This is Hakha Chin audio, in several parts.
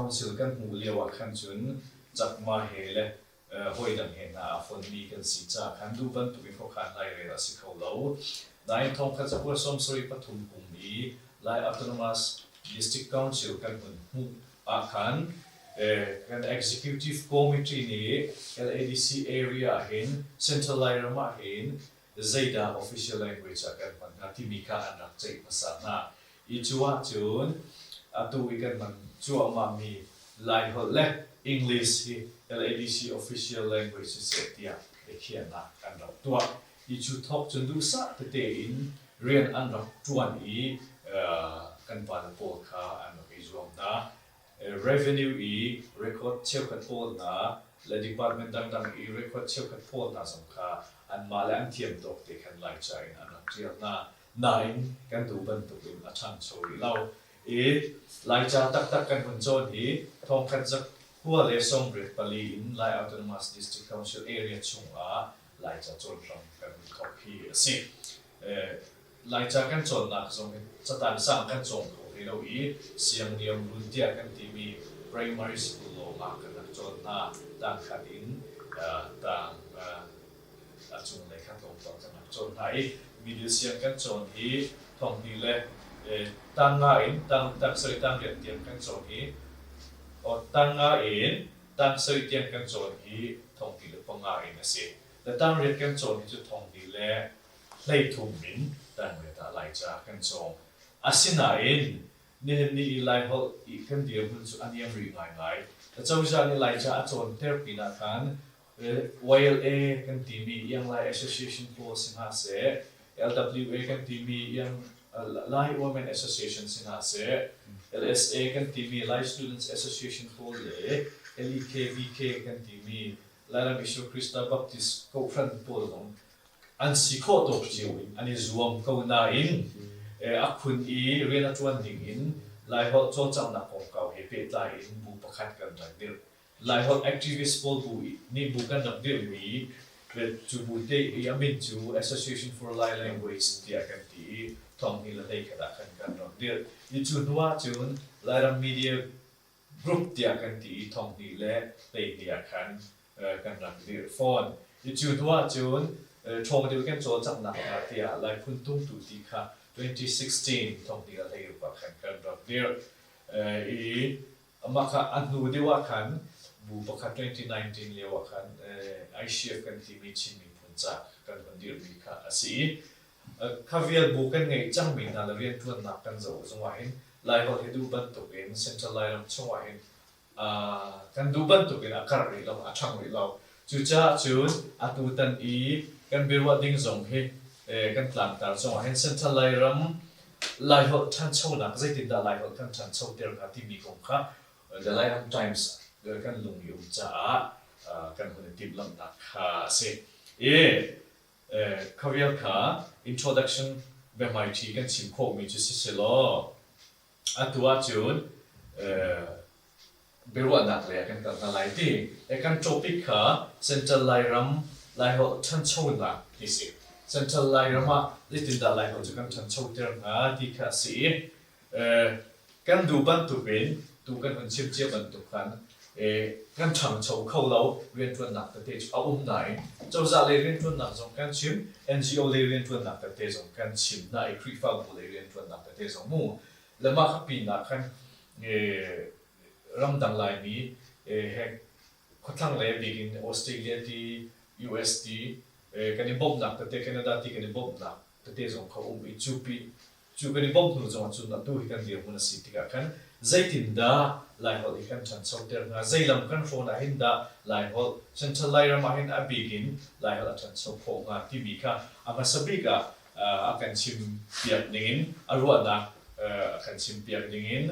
Council kan hmuh lio ah khan cun Chakma he le hawi dang he hna aa fonmi kan si caah khan duh bantuk in khuakhan lairel a si kho lo. Nain thongkhat zakua 73 kum i Lai Autonomous District Council kan hun hmuh ah khan kan Executive Committee nih LADC area ah hin Central Lairam ah hin zeidah official language ah kan hman hnga timi kha an rak ceih hmasa hna. I cu ahcun atu i kan hman cuahmahmi Laiholh le English hi LADC official language siseh tiah biakhiahnak an rak tuah. I cu thawk cun duhsah tete in rian an rak ṭuan i kan pale pawl kha an rak i zuam hna. Revenue i record cheukhat pawl hna le department dangdang i record cheukhat pawl hna zong kha anmah le an thiam tawk te khan Laica in an rak ṭial hna. Nain kan duh bantukin a ṭhangcho rih lo. I Laica taktak kan hun cawn hi thongkhat zakua le 84 in Lai Autonomous District Council area chungah Laica cawn hram kan hun thawk hi a si. Laica kan cawnnak zong hi catang sang kan cawng kho hlei lo i siangniam run tiah kan timi primary school lawngah kan rak cawn hna. Tangkhat in tang a cunglei kha tlawmpal kan rak cawn hna i middle siang kan cawn hi thonghnih le tang nga in tang tang sarih tang riat tiang kan cawn hi tang nga in tang sarih tiang kan cawn hi thonghnih le panga in a si. Le tang riat kan cawn hi cu thonghnih le 13 in tang riat ah Laica kan cawng. Asinain nihin ni i Laiholh i kan dirhmun cu a niam rih ngaingai. Acozah nih Laica a cawnter pinah khan YLA kan timi Young Lai Association pawl si hna seh, LWA kan timi Young Lai Women Association si hna seh, LSA kan timi Lai Students Association pawl le LEKBK kan timi Lairam Jesuh Krista Baptist Kohhran pawl zong an si khawh tawk cio in an i zuam ko nain a khun i rian a ṭuan ding in Laiholh cawlcanghnak kongkau he pehtlai in bu pakhat kan rak dirh. Laiholh activist pawl bu nih bu kan rak dirhmi cu bu te i a min cu Association for Lai Language tiah kan ti i thonghnih le hleikhat ah khan kan rak dirh. I cu hnu ah cun Lairam Media Group tiah kan ti i thonghnih le 12 ah khan kan rak dirh fawn. I cu hnu ah cun ṭhawng deuh kan cawlcanghnak hnga tiah Lai Phun Tungtu ti kha 2016 thonghnih le 16 ah khan kan rak dirh. I Amah kha a hnu deuh ah khan bu pakhat 2019 lio ah khan ICF kan timi Chin miphun ca kan hun dirhmi kha a si i kha vial bu kan ngeih cangmi hna le rianṭuannak kan zoh zong ah hin Laiholh hi duh bantukin Central Lairam chung ah hin kan duh bantukin a karh rih lo, a ṭhang rih lo. Cucaah cun atutan i kan biaruah ding zong hi kan tlangtar zong ah hin Central Lairam Laiholh ṭhanchonak zeitindah Laiholh kan ṭhanchoter hnga timi kong kha The Lairam Times kan lung i um caah kan hun i timhlamhnak kha a si. I kha vial kha introduction biahmaiṭhi kan chim khawhmi cu si selaw atu ahcun biaruahnak lei ah kan kal hna lai ti. Kan topic kha Central Lairam Laiholh ṭhanchonak ti si. Central Lairam ah zeitindah Laiholh cu kan ṭhanchoter hnga ti kha a si i kan duh bantukin tu kan hun chim cia bantuk khan kan ṭhangcho kho lo rianṭuannak tete cu a um nain cozah lei rianṭuannak zong kan chim NGO lei rianṭuannak tete zong kan chim na i Khrihfabu lei rianṭuannak tete zong mu le mah kha pinah khan ramdang Laimi he khuathlang lei bik in Australia ti US ti kan i bawmhnak tete Canada ti kan i bawmhnak tete zong kha um i cu pi cu kan i bawmh hnu zong cun atu hi kan dirhmun a si tikah khan zeitindah Laiholh hi kan ṭhanchoter hnga zeilam kan hrawn ah hin dah Laiholh Central Lairam ah hin a bik in Laiholh a ṭhancho khawh hnga timi kha a hmasa bik ah a kan chimpiak dingin a ruahnak a kan chimpiak dingin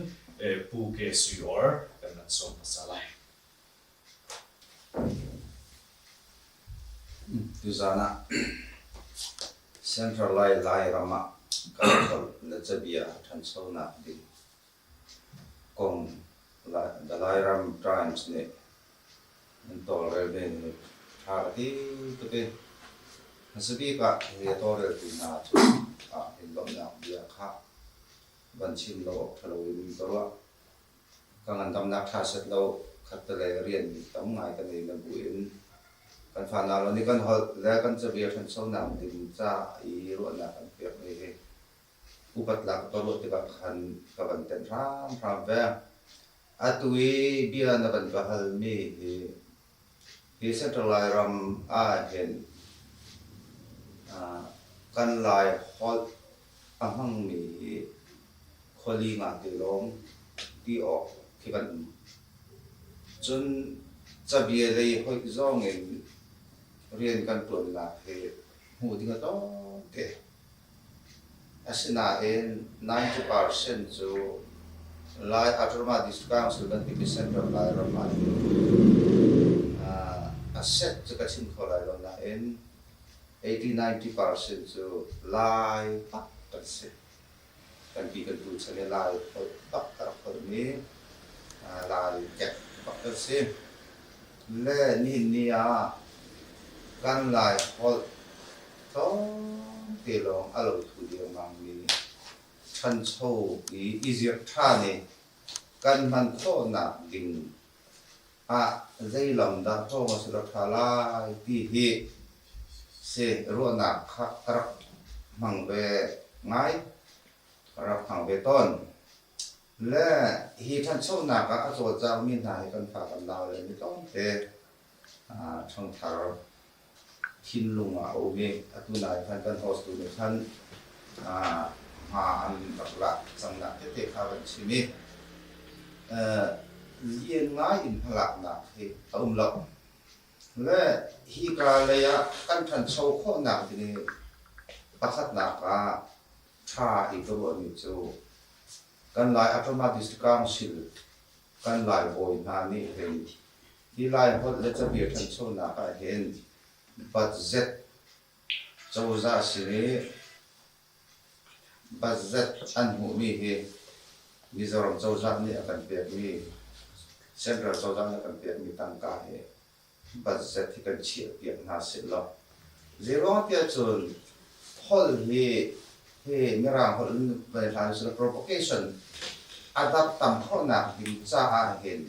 Pu Ke Sui Or kan rak sawm hmasa lai. Tuzaan ah Central Lai Lairam ah kan holh le cabia a ṭhanchonak ding kong The Lairam Times nih an tawlrel ve hi ṭha ka ti tuk i hmasa bik ah hi a tawlreltu hna cungah hin lawmhnak bia kha van chim lo awk ṭha loin ka ruah. Ka ngandamnak ṭha set lo khattelei rian tam ngai ka nei na buin kan fanau nih kan holh le kan cabia ṭhanchonak ding ca i ruahnak an pekmi hi upatlak ka ruah tikah khan ka van tenh hramhram ve. Atu i bia na van ka halmi hi hi Central Lairam ahhin kan Lai holh a hmangmi hi khuali ngate lawng ti awk khi kan um. Cun cabia lei hoih zong in rian kan ṭuannak hi hmuh ding a tlawm te. Asinain 90% cu Lai Autonomous District Council bantuk i Central Lairam ah hin a set cu ka chim kho lai lo nain 80-90% cu Lai bak kan si. Kan pi kan pu chan i Lai holh bak a rak holhmi Lai kek bak kan si. Le nihin ni ah kan Lai holh tlawmte lawng a lothu dengmangmi ṭhancho i i zirh ṭhan i kan hman khawhnak ding ah zei lam dah thawng a si lo ṭha lai ti hi si ruahnak kha ka rak hmang ve ngai, ka rak hmang ve tawn. Le hi ṭhanchonak ah a cawlcangmi hna hi kan fa kan nau le mi tlawmte ṭhangthar thinlung ah a um i atu nai khan kan host tu nih khan hma an rak lak cangnak tete kha van chim i lian ngai in hmalaknak hi a um lo. Le hika lei ah kan ṭhancho khawhnak ding i pakhatnak ah ṭha i ka ruahmi cu kan Lai Autonomous District Council kan Lai bawi hna nih hin hi Lai holh le cabia ṭhanchonak ah hin budget cozah sin i budget an hmuhmi hi Mizoram cozah nih a kan pekmi Central cozah nih a kan pekmi tangka hi budget hi kan chiahpiak hna sehlaw zeiruang tiah cun holh hi hi Mirang holh in vai hlan sila propagation a dap tam khawhnak ding caah hin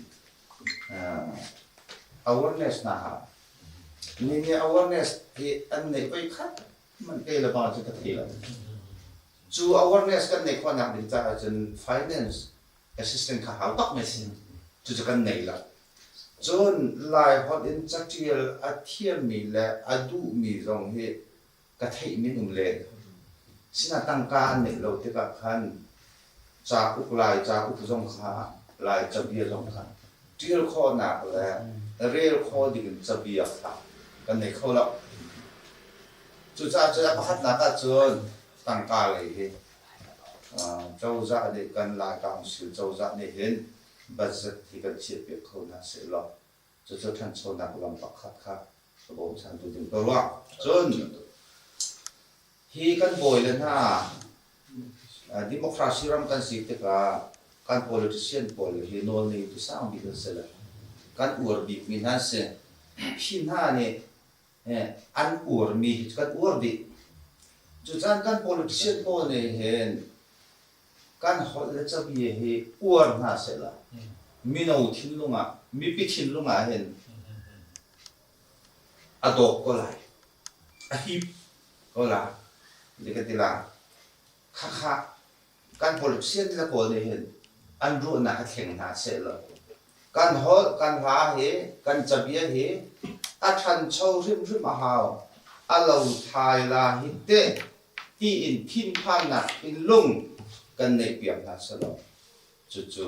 awareness na ha ni nih awareness hi an neih voi khat man te le ba cu ka thei lo cu awareness kan neih khawhnak ding caah cun finance assistant kha hau tak me si cucu kan nei lo Cun Laiholh in caṭial a thiammi le a duhmi zong hi ka theihmi an um len. Sinah tangka an neih lo tikah khan cauk Lai cauk zong kha Lai cabia zong kha ṭial khawhnak le rel khawh dingin cabia kha kan nei kho lo. Cucaah cun a pakhatnak ahcun tangka lei hi cozah nih kan Lai Council cozah nih hin budget hi kan chiahpiak kho hna sehlaw cucu ṭhanchonak lam pakhat kha ka bawmchantu ding ka ruah. Cun hi kan bawile hna democracy ram kan si tikah kan politician pawl hi nawlngeitu sang bik an si le kan uar bikmi hna an si. Hi hna nih an uarmi hi kan uar dih. Cucaan kan politician pawl nih hin Kan holh le cabia hi uar hna sehlaw mino thinlung ah, mipi thinlung ah hin a dawp ko lai, a hip ko lai. Ti ka ti la. Khakha kan politician le pawl nih hin an ruahnak hi thleng hna sehlaw kan holh, kan hla hi, kan cabia hi a ṭhancho hrimhrim a hau. A lo thai la hi teh tiin thinphannak thinlung kan neihpiak hna selaw cucu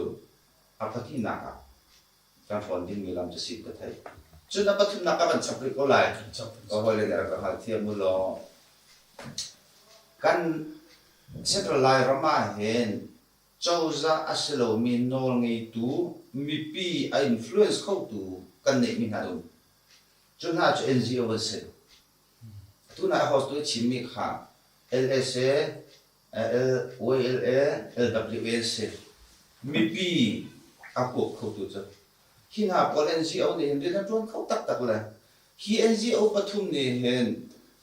a pahnihnak ah kan hrawn dingmi lam cu si ka theih. Cun a pathumnak ka van chap rih ko lai. Ka hawile nih rak ka hngalthiam u law kan Central Lairam ah hin cozah a si lomi nawlngeitu mipi a influence khotu kan neihmi hna an um. Cu hna cu NGO an si. Tunah a host tu chimmi kha LSA, YLA, LWA an si. Mipi a huap khotu cu. Hi hna pawl NGO nih hin rian an ṭuan kho taktak le hi NGO pathum nih hin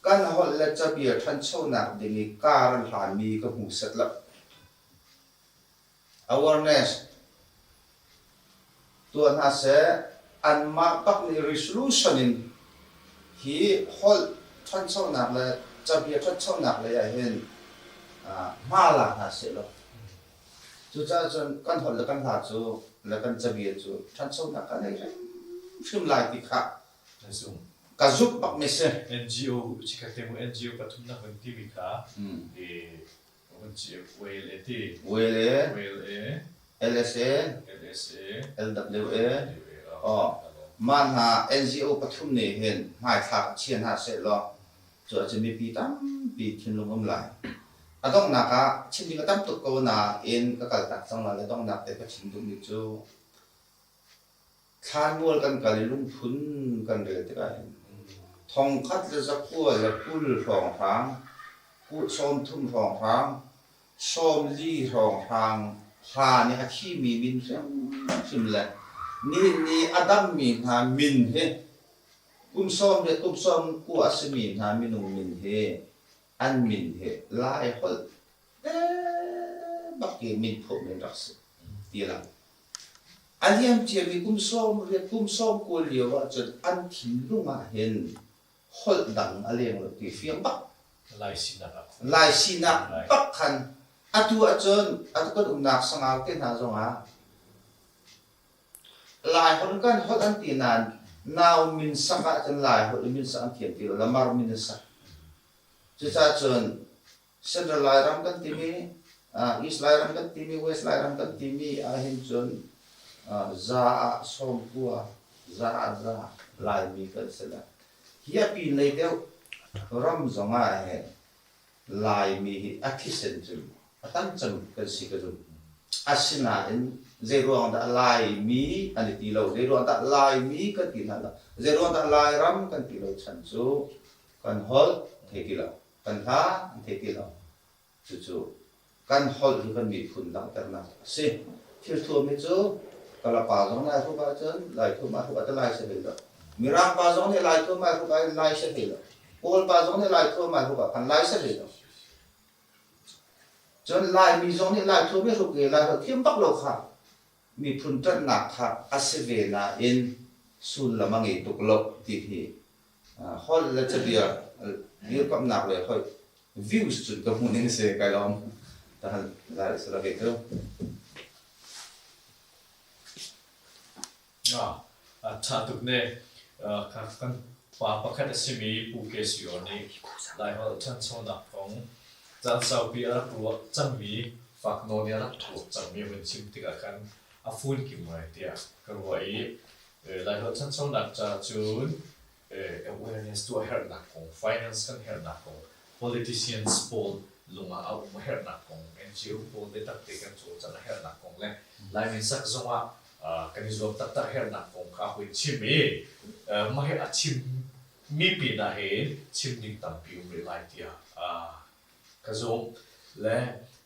kan holh le cabia ṭhanchonak ding i kar an hlanmi ka hmu set lo. Awareness. Tuah hna seh, anmah bak nih resolution in hi holh ṭhanchonak le cabia ṭhanchonak lei ah hin hma la hna sehlaw cucaah cun kan holh le kan hla cu le kan cabia cu ṭhanchonak kan nei hrimhrim lai ti kha ka zumh bak mi si. NGO chikhat te mu NGO pathum na hun timi kha WLA, LSA, LWA, mah hna NGO pathum nih hin hmaithlak ah chia hna sehlaw cu ahcun mipi tampi thinlung um lai. A donghnak ah chim ding a tam tuk ko nain ka kaltak cang lai le donghnak te ka chim duhmi cu Thlanmual kan kal i lungphun kan rel tikah hin thongkhat le zakua le 20 hrawnghrang, 30 hrawnghrang, 40 hrawnghrang hlan i a thimi min hrimhrim le nihin ni a dammi hna min hi kum sawm le kum 19 a simi hna minung min hi an min hi Lai holh bak i min phuah min rak si ti lang. A liam ciami kum 80 kum 90 lio ahcun an thinlung ah hin holh dang a leng lo ti fiang bak. Lai sinak ah. Lai sinak bak khan atu ahcun atu kan umnak sangau te hna zongah Lai holh kan holh an ti nain nau min sak ahcun Lai holh i min sak an thiam ti lo, Lamar min an sak. Cucaah cun Central Lairam kan timi, East Lairam kan timi, West Lairam kan timi ahhin cun za ah 90, za ah za Laimi kan si le hi a pinlei deuh ram zong ah hin Laimi hi a thisen cu a tam cem kan si ka zumh. Asinain zeiruang dah Laimi an i ti lo, zeiruang dah Laimi kan ti hna lo, zeiruang dah Lairam kan ti lo chan cu kan holh thei ti lo. Kan hla an thei ti lo. Cucu kan holh hi kan miphun langhternak a si. Thil thuam hi cu Kalapa zong Lai hruk ahcun Lai thuam aa hruk ahcun Lai si hlei lo. Mirang pa zong nih Lai thuam ai hruk ahcun Lai si hlei lo. Kawl pa zong nih Lai thuam ai hruk ah khan Lai si hlei lo. Cun Laimi zong nih Lai thuam i hruk i Lai holh thiam bak lo kha miphun ṭanhnak kha a si ve nain sullam a ngei tuk lo ti hi holh le cabia dirkamnak le holh views cun ka hmuh ning si kai lawm tahan lai sala ke tu. A ṭha tuk ne. Kan pa pakhat a simi Pu Kesio nih Laiholh ṭhanchonak kong caan saupi a rak ruah cangmi fak nawn i a rak ruah cangmi a vun chim tikah khan a funkim ngai tiah ka ruah i Laiholh ṭhanchonak ca cun awareness tuah herhnak kong, finance kan herhnak kong, politicians pawl lung ah a um a herhnak kong, NGO pawl biatak te kan cawlcangh a herhnak kong le Laimi sak zong ah kan i zuam taktak herhnak kong kha a hun chim i mah hi a chim mi pin ah hin chim ding tampi um rih lai tiah ka zumh. Le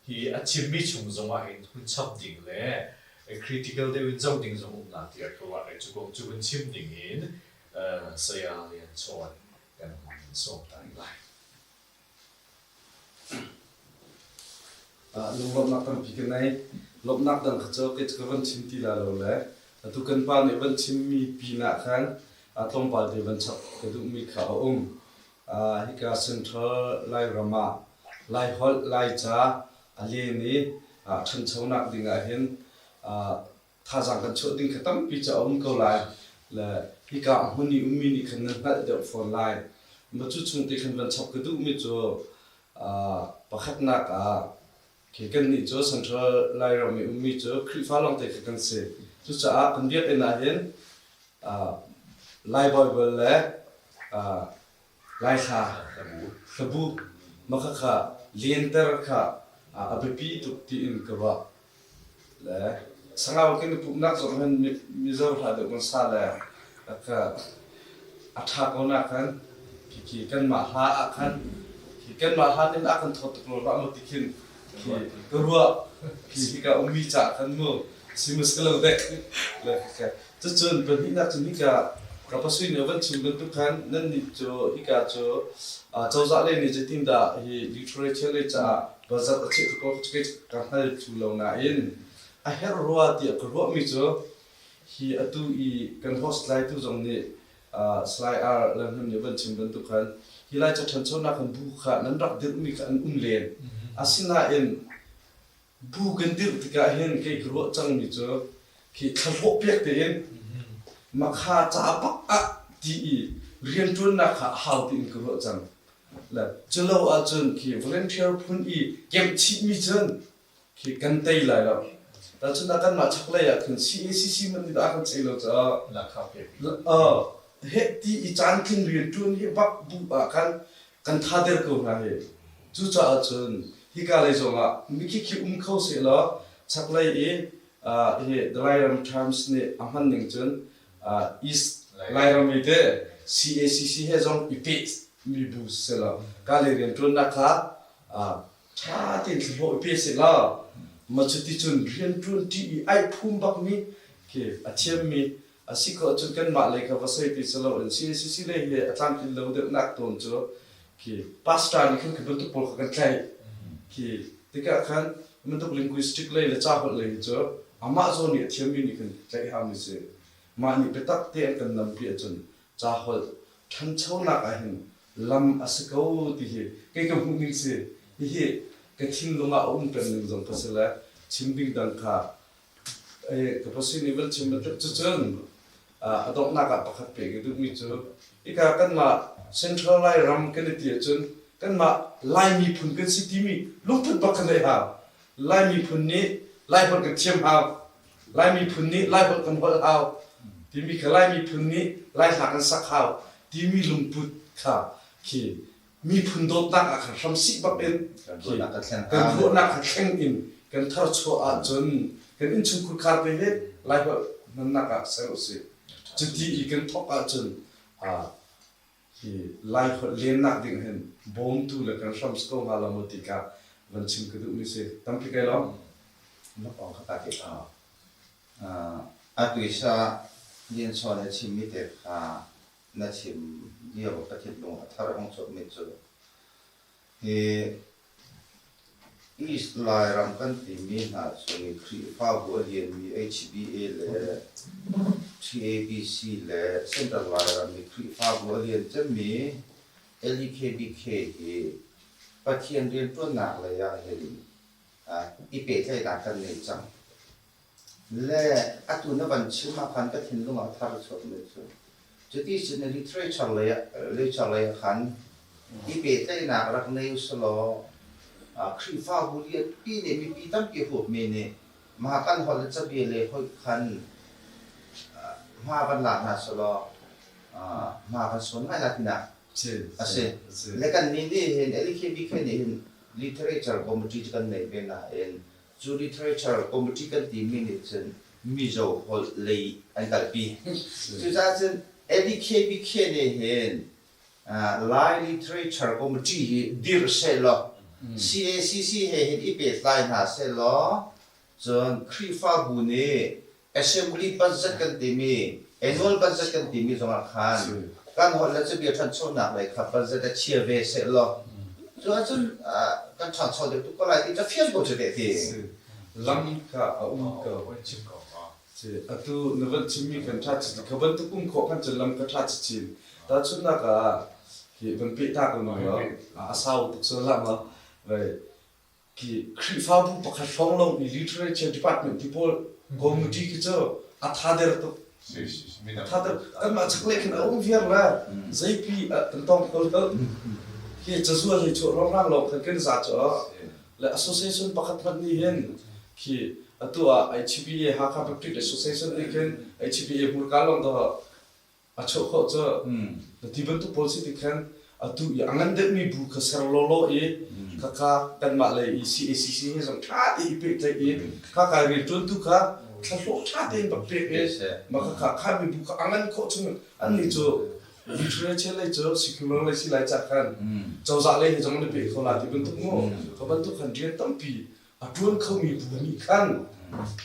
hi a chimmi chung zong ah hin hun chap ding le critical deuh in zoh ding zong um na tiah ka ruah. Cu kong cu hun chim ding in Saya Lian Chawn kan hun sawm ta rih lai. Lunglawmhnak tampi ka nei. Lawmhnak dang kha cu kei cu ka van chim ti la lo le atu kan pa nih van chimmi pinah khan tlawmpal te van chap ka duhmi kha a um. Hika Central Lairam ah Laiholh, Laica a len i ṭhanchonak ding ahhin thazaang kan chuah ding kha tampi cu a um ko lai. Le hika hmun i ummi nih khan nan hngalh deuh fawn lai. Ma cu chung te khan van chap ka duhmi cu pakhatnak ah khi kannih cu Central Lairam i ummi cu Khrihfa lawngte kha kan si. Cucaah kan biakinn ah hin Lai Bible le Lai hla hlabu mah khakha lenter kha a biapi tuk tiin ka ruah. Le Sangau kan i pumhnak zong hin Mizo hla deuh kan sa le ka a ṭha ko na khan khi kanmah hla ah khan khi kanmah hla nih a kan thawt tuk lo hlah maw ti khin khi ka ruah khi hika ummi ca khan mu simus ka lo dek le cucun pahnihnak cu hika ka pasui nih a van chim bantuk khan nan nih cu hika cu cozah lei nih zeitindah hi literature lei caah budget a chiah ko ka hngal thlu lo nain a herh rua tiah ka ruahmi cu. Hi atu i kan host laitu zong nih Salai R. Lalhnem nih van chim bantuk khan hi Laica ṭhanchonak kan bu kha nan rak dirhmi kha an um len. Asinain bu kan dirh tikah hin kei ka ruah cangmi cu khi thlahlawh piak tein makha ca bak ah ti i rianṭuannak kha a hau tiin ka ruah cang. Le culo ahcun khi volunteer phun i kemh chihmi cun khi kan tei lai lo. Tahchun ah kanmah chaklei ah khin CACC man nih dah a kan chei lo caah heh ti i caantling rianṭuan hi bak bu ah khan kan tha der ko hna hi. Cucaah cun hika lei zongah mikhi khi um kho sehlaw chaklei i hi The Lairam Times nih a hman ning cun East Lairam i te CACC he zong i peh mi bu sehlaw ka lei rianṭuannak kha ṭha tein thlahlawh i pe sehlaw ma cuti cun rianṭuan ṭi i ai phum bakmi khi a thiammi a si khawh cun kanmah lei kha va soi ti si loin CACC lei hi a tlamtlin lo deuhnak tawn cu khi pastor nih khan khi bantuk pawl kha kan tlaih khi tikah khan bantuk linguistic lei le ca holh lei hi cu amah zawn nih a thiammi nih khan tlaih haumi si mah nih biatak te an kan nampi ahcun ca holh ṭhanchonak ah hin lam a si ko ti hi kei ka hmuh ning si. Hihi ka thinlung ah a um peng ning zong ka si le chim ding dang kha ka pasui nih van chim bantuk cucun a donghnak ah pakhat pek ka duhmi cu hika kanmah Central Lairam kan i ti ahcun kanmah Lai miphun kan si timi lungput bak kha neih hau. Lai miphun nih Laiholh kan thiam hau. Lai miphun nih Laiholh kan holh hau timi kha Lai miphun nih Lai hla kan sak hau timi lungput kha khi miphun dawtnak ah khan hramsih bak in kan ruahnak kha thleng in kan tharchuah ahcun kan innchungkhur khar te hi Laiholh hmannak ah ser usih. Cuti i kan thawk ahcun hi Laiholh lennak ding hin bawmtu le kan hram si ko hnga lo maw ti kha van chim ka duhmi si. Tampi kai lawm. Na kong kha ta ke Atu isa Lian Chawn a chimmi te kha na chim lio ka thinlung a thar hong chuakmi cu hi East Lairam kan timi hna chung i Khrihfabu a lianmi HBA le TABC le Central Lairam i Khrihfabu a lian cemmi LEKBK hi Pathian rianṭuannak lei ah hin i pehtlaihnak kan ngei cang. Le atu na van chim ah khan ka thinlung ah thar a chuakmi cu cuti cun literature lei ah literature lei ah khan i pehtlaihnak rak nei usalaw Khrihfabu lianpi nih mipi tampi huapmi nih mah kan holh le cabia le hoih khan hma van la hna selaw hma kan sawn ngai la tinak a si. Le kan nih nih hin LKBK nih hin literature committee cu kan nei ve nain Cu literature committee kan timi nih cun Mizo holh lei an kalpi. Cucaah cun LDKBK nih hin Lai Literature Committee hi dirh sehlaw CACC he hin i pehtlai hna sehlaw cun Khrihfabu nih Assembly budget kan timi, annual budget kan timi zongah khan kan holh le cabia ṭhanchonak lei kha budget a chia ve sehlaw cu ahcun kan ṭhangcho deuh tuk ko lai ti ca fiang ko cu teh ti. Lam kha a um ko. Atu na van chimmi kan ṭha chinchin kha bantuk um khawh khan cun lam ka ṭha chinchin. Tahchunhnak ah hi van peh ta ko law a sau tuk sual hlah maw Khi Khrihfabu pakhat hrawng lawng i literature department ti pawl committee khi cu a tha der tuk. A tha der. Kanmah chaklei khin a um viar le zeipi kan tong kho lo. Khi cazual hi chuah rongrang lawng khan kan za cu le association pakhat hmanh nih hin khi atu ah HBA Hakha Baptist Association nih khin HBA hmurka lawng dah a chuah khawh cu na ti bantuk pawl si ti khan atu i a ngan deuhmi bu kha ser lawlaw i khakha kanmah lei i CACC he zong ṭha te i pehtlaih i khaka rianṭuantu kha thlahlawh ṭha tein bak pek i mah khakha kha mibu kha a ngan khawh chung annih cu literature lei cu secular lei si lai cah khan cozah lei he zong an i pe kho la ti bantuk mu kha bantuk khan rian tampi a ṭuan khomi bu nih khan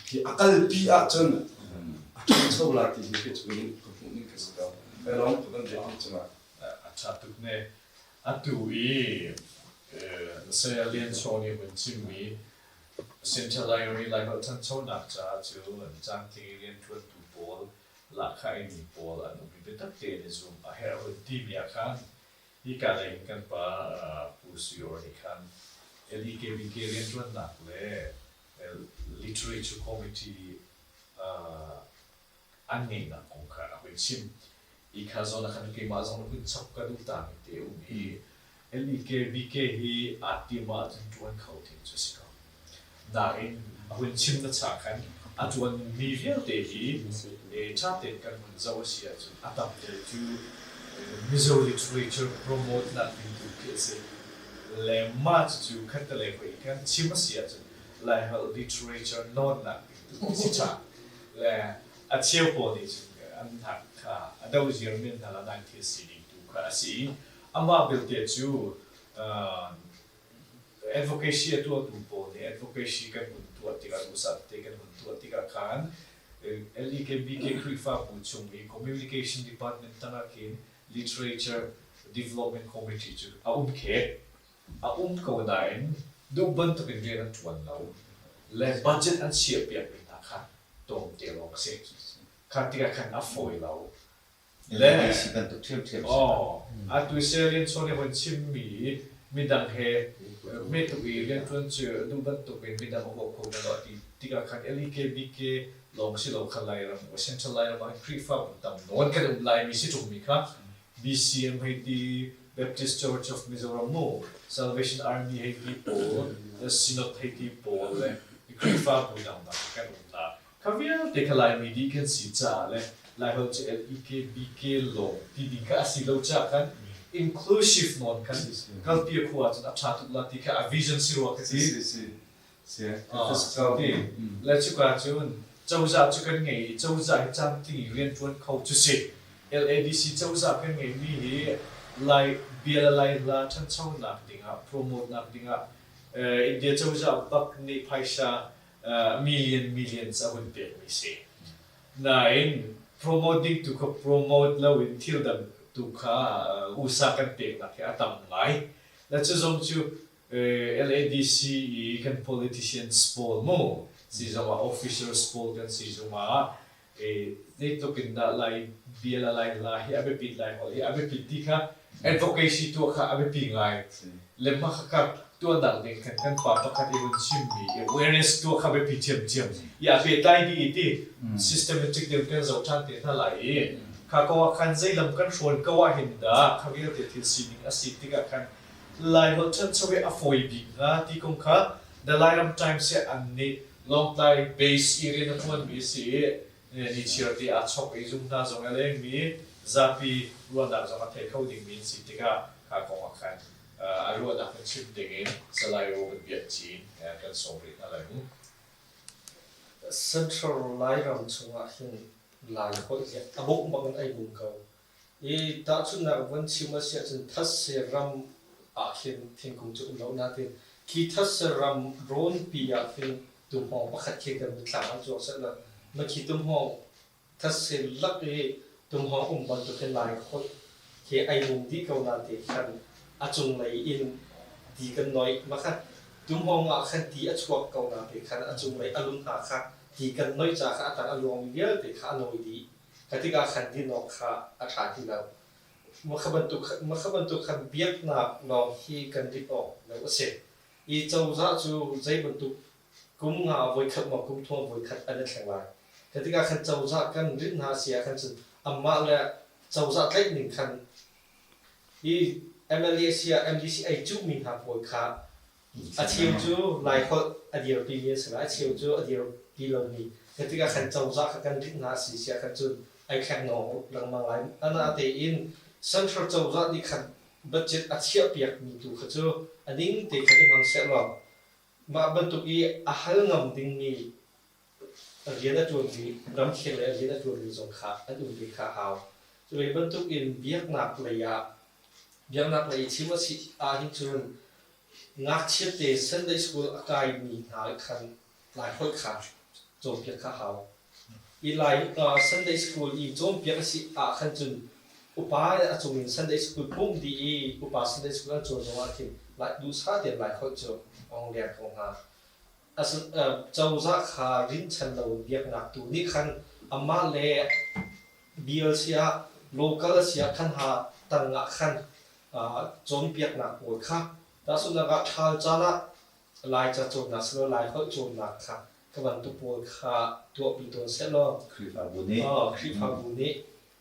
hi a kalpi ahcun a ṭhangcho la ti hi ka cu ka hmuh ning ka si ko. Kai lawm tuk an biakinn cungah. A ṭha tuk ne. Atu i Saya Lian Chaw nih hun chimmi Central Library Laiholh ṭhanchonak caah cun caantling i rianṭuantu pawl, lahkhah eimi pawl an um i biatak tein i zumh a herh hun timi ah khan hika lei hin kan pa Pu Sui Or nih khan LEKBK rianṭuannak le Literature Committee an ngeihnak kong kha a hun chim. Hi kha zawn ah khan keimah zong hun chap ka duh ta mi te um i LEKBK hi aa tim ahcun ṭuan kho ding cu a si ko. Nain a hun chim na cha khan a ṭuan mi vialte hi ṭha tein kan hun zoh a si ahcun a tam deuh cu Mizo literature promote nak ding tu khi a si. Le mah cucu khattelei hoi kan chim a si ahcun Laiholh literature nawnnak ding tu khi si ṭha. Le a cheu pawl nih cun an hnak kha a do ziar men hna la nain thil sining tu kha a si i amah belte cu advocacy a tuahtu pawl nih advocacy kan hun tuah tikah duhsah tete kan hun tuah tikah khan LEKBK Khrihfabu chung i Communication Department tangah khin Literature Development Committee cu a um khe a um ko nain duh bantukin rian an ṭuan lo le budget an chiahpiakmi hna kha tlawmte lawng a si. Kha tikah khan a fawi lo. Le si bantuk ṭhiamṭhiam si. Aw, atu Serian chawn i hun chimmi midang he hmetuk i rianṭuan cu duh bantukin midang a huap kho hna lo a ti tikah khan LEKBK lawng si lo kha Lairam, Central Lairam ah Khrihfabu tam nawn kan um laimi si ṭungmi kha BCM hei ti, Baptist Church of Mizoram mu, Salvation Army hei ti pawl, the Synod hei ti pawl le Khrihfabu dangdang kan um hna. Kha vialte kha Laimi dih kan si caah le Laiholh cu LEKBK lawng ti ding kha a si lo caah khan inclusive nawn khan kalpi a khua ahcun a ṭha tuk la ti kha a vision si rua ka ti. Si si si. Ti. Le cuka cun cozah cu kan ngei i cozah hi caantling i rianṭuan kho cu si. LADC cozah kan ngeihmi hi Lai bia le Lai hla ṭhanchonak dingah promote nak dingah India cozah bak nih phaisa million millions a hun pekmi si. Nain promote ding tu kha promote loin thil dang tu kha usa kan peknak hi a tam ngai. Le cu zong cu LADC i kan politicians pawl mu si zongah officers pawl kan si zongah zeitluk in dah Lai bia le Lai hla hi a biapit Lai holh hi a biapit ti kha advocacy tuah kha a biapi ngai. Le mah kha tuahnak ding khan kan pa pakhat i hun chimmi awareness tuah kha biapi ṭhiamṭhiam i a pehtlai dih i ti systematic deuh kan zoh ṭhan te hna lai i kha ko ah khan zei lam kan hrawn ko ah hin dah kha vialte thil sining a si tikah khan Laiholh ṭhancho hi a fawi bik hnga ti kong kha The Lairam Times hi an nih Lawngtlai base i rian a ṭuanmi a si i nichiar ti aa chok i zum hna zong a lengmi zapi ruahnak zong a thei kho dingmi an si tikah kha kong ah khan a ruahnak in chim dingin Salai Robert Biak Cin kan sawm rih hna lai mu. Central Lairam chungah hin Laiholh hi a buk bak in ai bung ko. I tahchunhnak von chim a si ahcun thetse ram ah khin thingkung cu um lo nain khi thetse ram rawnpi ah khin tumhawng pakhat khi kan mitthlam ah cuang sehlaw na khi tumhawng thetse lak i tumhawng um bantuk hin Lai holh khi ai mum dih ko nain khan a cunglei in ti kan noih ma kha tumhawng ah khan ti a chuak ko nain khan a cunglei a lung hna kha ti kan noih ca kha a tang a luangmi vialte kha a nawi dih. Kha tikah khan din awk kha a ṭha ti lo. Mah bantuk khan biaknak lawng hi kan rit awk lo a si. I cozah cu zei bantuk kum nga voikhat maw kum thum voikhat an i thleng lai. Kha tikah khan cozah kan rit hna a si ah khan cun anmah le cozah tlaih ning khan hi MLA si ah MDC ei cuhmi hna pawl kha A cheu cu Laiholh a dirpimi an si lai, a cheu cu a dirpi lomi. Khi tikah khan cozah kha kan rinh hna a si siah khan cun ai thleng-nawng lengmang lai. Anatein central cozah nih khan budget a chiahpiakmi tu kha cu a ning te khan i hmang sehlaw mah bantuk i a hal ngam dingmi rian a ṭuanmi ramkhel le rian a ṭuanmi zong kha an um ve kha a hau. Cu ve bantuk in biaknak lei ah biaknak lei chim a si ahhin cun ngakchia te Sunday school a kaimi hna khan Laiholh kha cawnpiak kha a hau. I Lai Sunday school i cawnpiak a si ah khan cun upa a cung in Sunday school pumh dih i upa Sunday school an cawn zongah khin duhsah tein Laiholh cu a hung leng ko hnga. Cozah kha rinhchan lo biaknak tu nih khan amah le bial siah local siah khan ha tang ah khan cawnpiaknak pawl kha tahchunhnak ah ṭhal caan ah Laica cawnnak silo Laiholh cawnnak kha ka bantuk pawl kha tuahpi tawn sehlaw Khrihfabu nih Khrihfabu nih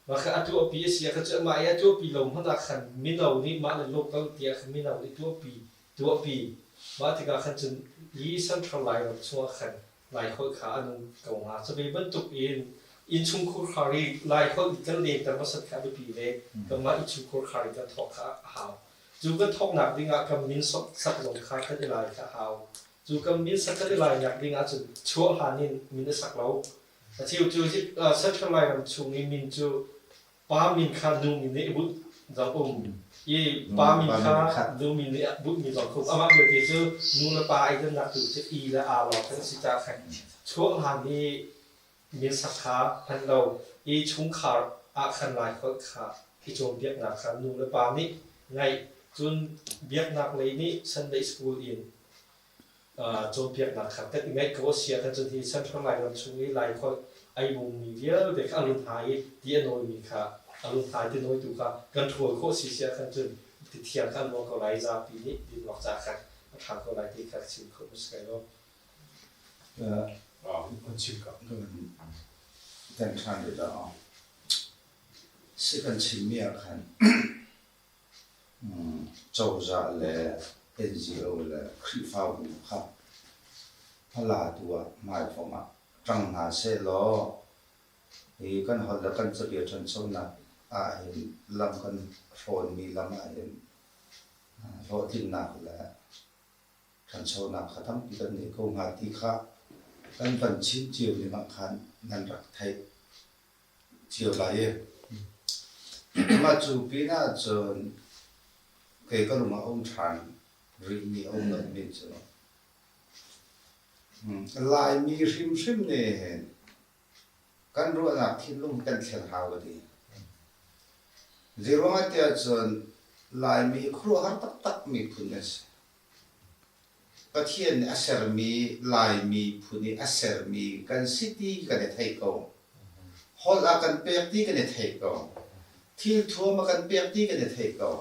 mah kha a tuahpi a si ah kha cu amah i a tuahpi lo hmanh ah khan mino nih mah le local tiah khan mino nih tuahpi tuahpi. Mah tikah khan cun hi Central Lairam chungah khan Laiholh kha a nung ko hnga. Cu ve bantuk in innchungkhur khar i Laiholh i kan lenter hmasat kha a biapi ve. Kanmah innchungkhur khar i kan thawk kha a hau. Cu kan thawknak dingah kan min sak zong kha kan i lai kha a hau. Cu kan min sak kan i lainak dingah cun chuah hlan in min a sak lo. A cheu cu Central Lairam chung i min cu Pa min kha nu min nih bunh zong um i pa min kha nu min nih bunhmi zong um. Amah belte cu nu le pa i dannak tu cu i le a lawng kan si caah khan chuah hlan i min sak kha hman lo i chungkhar ah khan Laiholh kha i cawnpiaknak kha nu le pa nih ngaih cun biaknak lei nih Sunday school in cawnpiaknak kha kan i ngaih ko a si ahcun cun hi Central Lairam chung i Laikholh ai bungmi vialte kha a lun hna i ti a nawimi kha a lun hna i ti nawitu kha kan ṭhawl khawh si si ahkhan cun ti thiang kha an luang ko lai zapi nih dinwak ca khan a ṭha ko lai ti kha chim kho mu si kai lo. An chim ka. Kan ṭhan rih lo. Si kan chimmi ah khan Cozah le NGO le Khrihfabu kha hmalatu ah hmaifong ah ṭang hna sehlaw hi kan holh le kan cabia ṭhanchonak ahhin lam kan hrawnmi lam ahhin hlawhtlinnak le ṭhanchonak kha tampi kan ngei ko hnga ti kha kan van chim cio ning ah khan nan rak theih cio lai i mah cu pinah cun kei ka lung ah a um ṭhan rihmi a um lomi cu Laimi hrimhrim nih hin kan ruahnak thinlung kan thlen hau ka ti. Zeiruangah tiah cun Laimi hi khuaruahhar taktak miphun kan si. Pathian nih a sermi Laimi phun i a sermi kan si ti kan i theih ko. Holh a kan pek ti kan i theih ko. Thilthuam a kan pek ti kan i theih ko.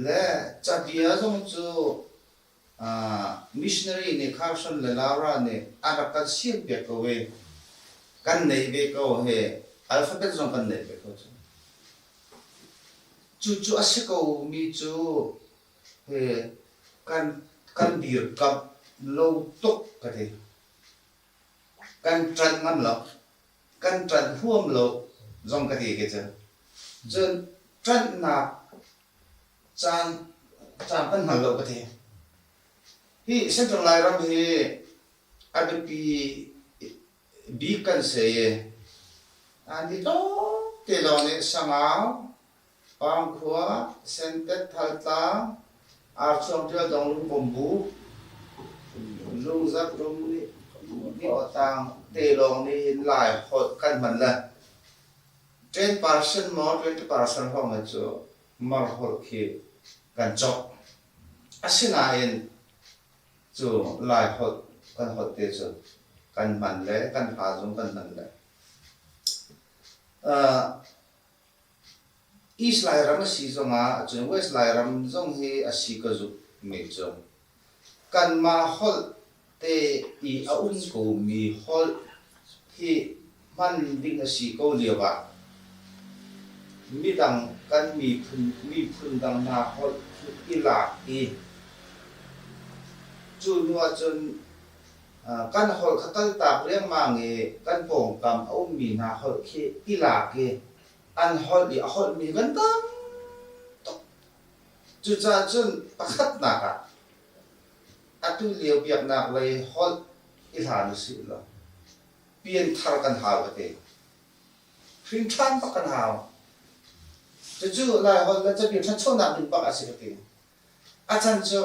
Le cabia zong cu missionary nih Carson le Laura nih an rak kan siampiak ko i kan neih ve ko he alphabet zong kan neih ve ko cu. Cucu a si ko mi cu he kan kan dirkamh lo tuk ka ti. Kan ṭanh ngam lo. Kan ṭanh huam lo zong ka ti khi cu. Cun ṭanhnak caan caan kan hngal lo ka ti. Hi Central Lairam hi a biapi bik kan si i an i tlawmte lawng nih Sangau, Pangkhua, Sentet, Thaltlang, Archuang Ṭial Dong Lungpumbu, Lungzarh Rum nih Awtang te lawng nih hin Lai holh kan hman le 10% maw 20% hrawng hi cu Mar holh khi kan cawk. Asinain cu Lai holh kan holh te cu kan hman le kan hla zong kan hman le. East Lairam a si zongah cun West Lairam zong hi a si ka zumhmi cu kanmah holh te i a um komi holh hi hman ding a si ko lio ah midang kan miphun miphun dang hna holh khi i lak i cu hnu ahcun kan holh kha kaltak riangmang i kan pawngkam a ummi hna holh khi i lak i an holh i a holhmi kan tam tuk. Cucaah cun pakhatnak ah atu lio biaknak lei holh i hlan usih law pianthar kan hau ka ti. Hrin ṭhan bak kan hau. Cucu Laiholh le cabia ṭhanchonak ding bak a si ka ti. A chan cu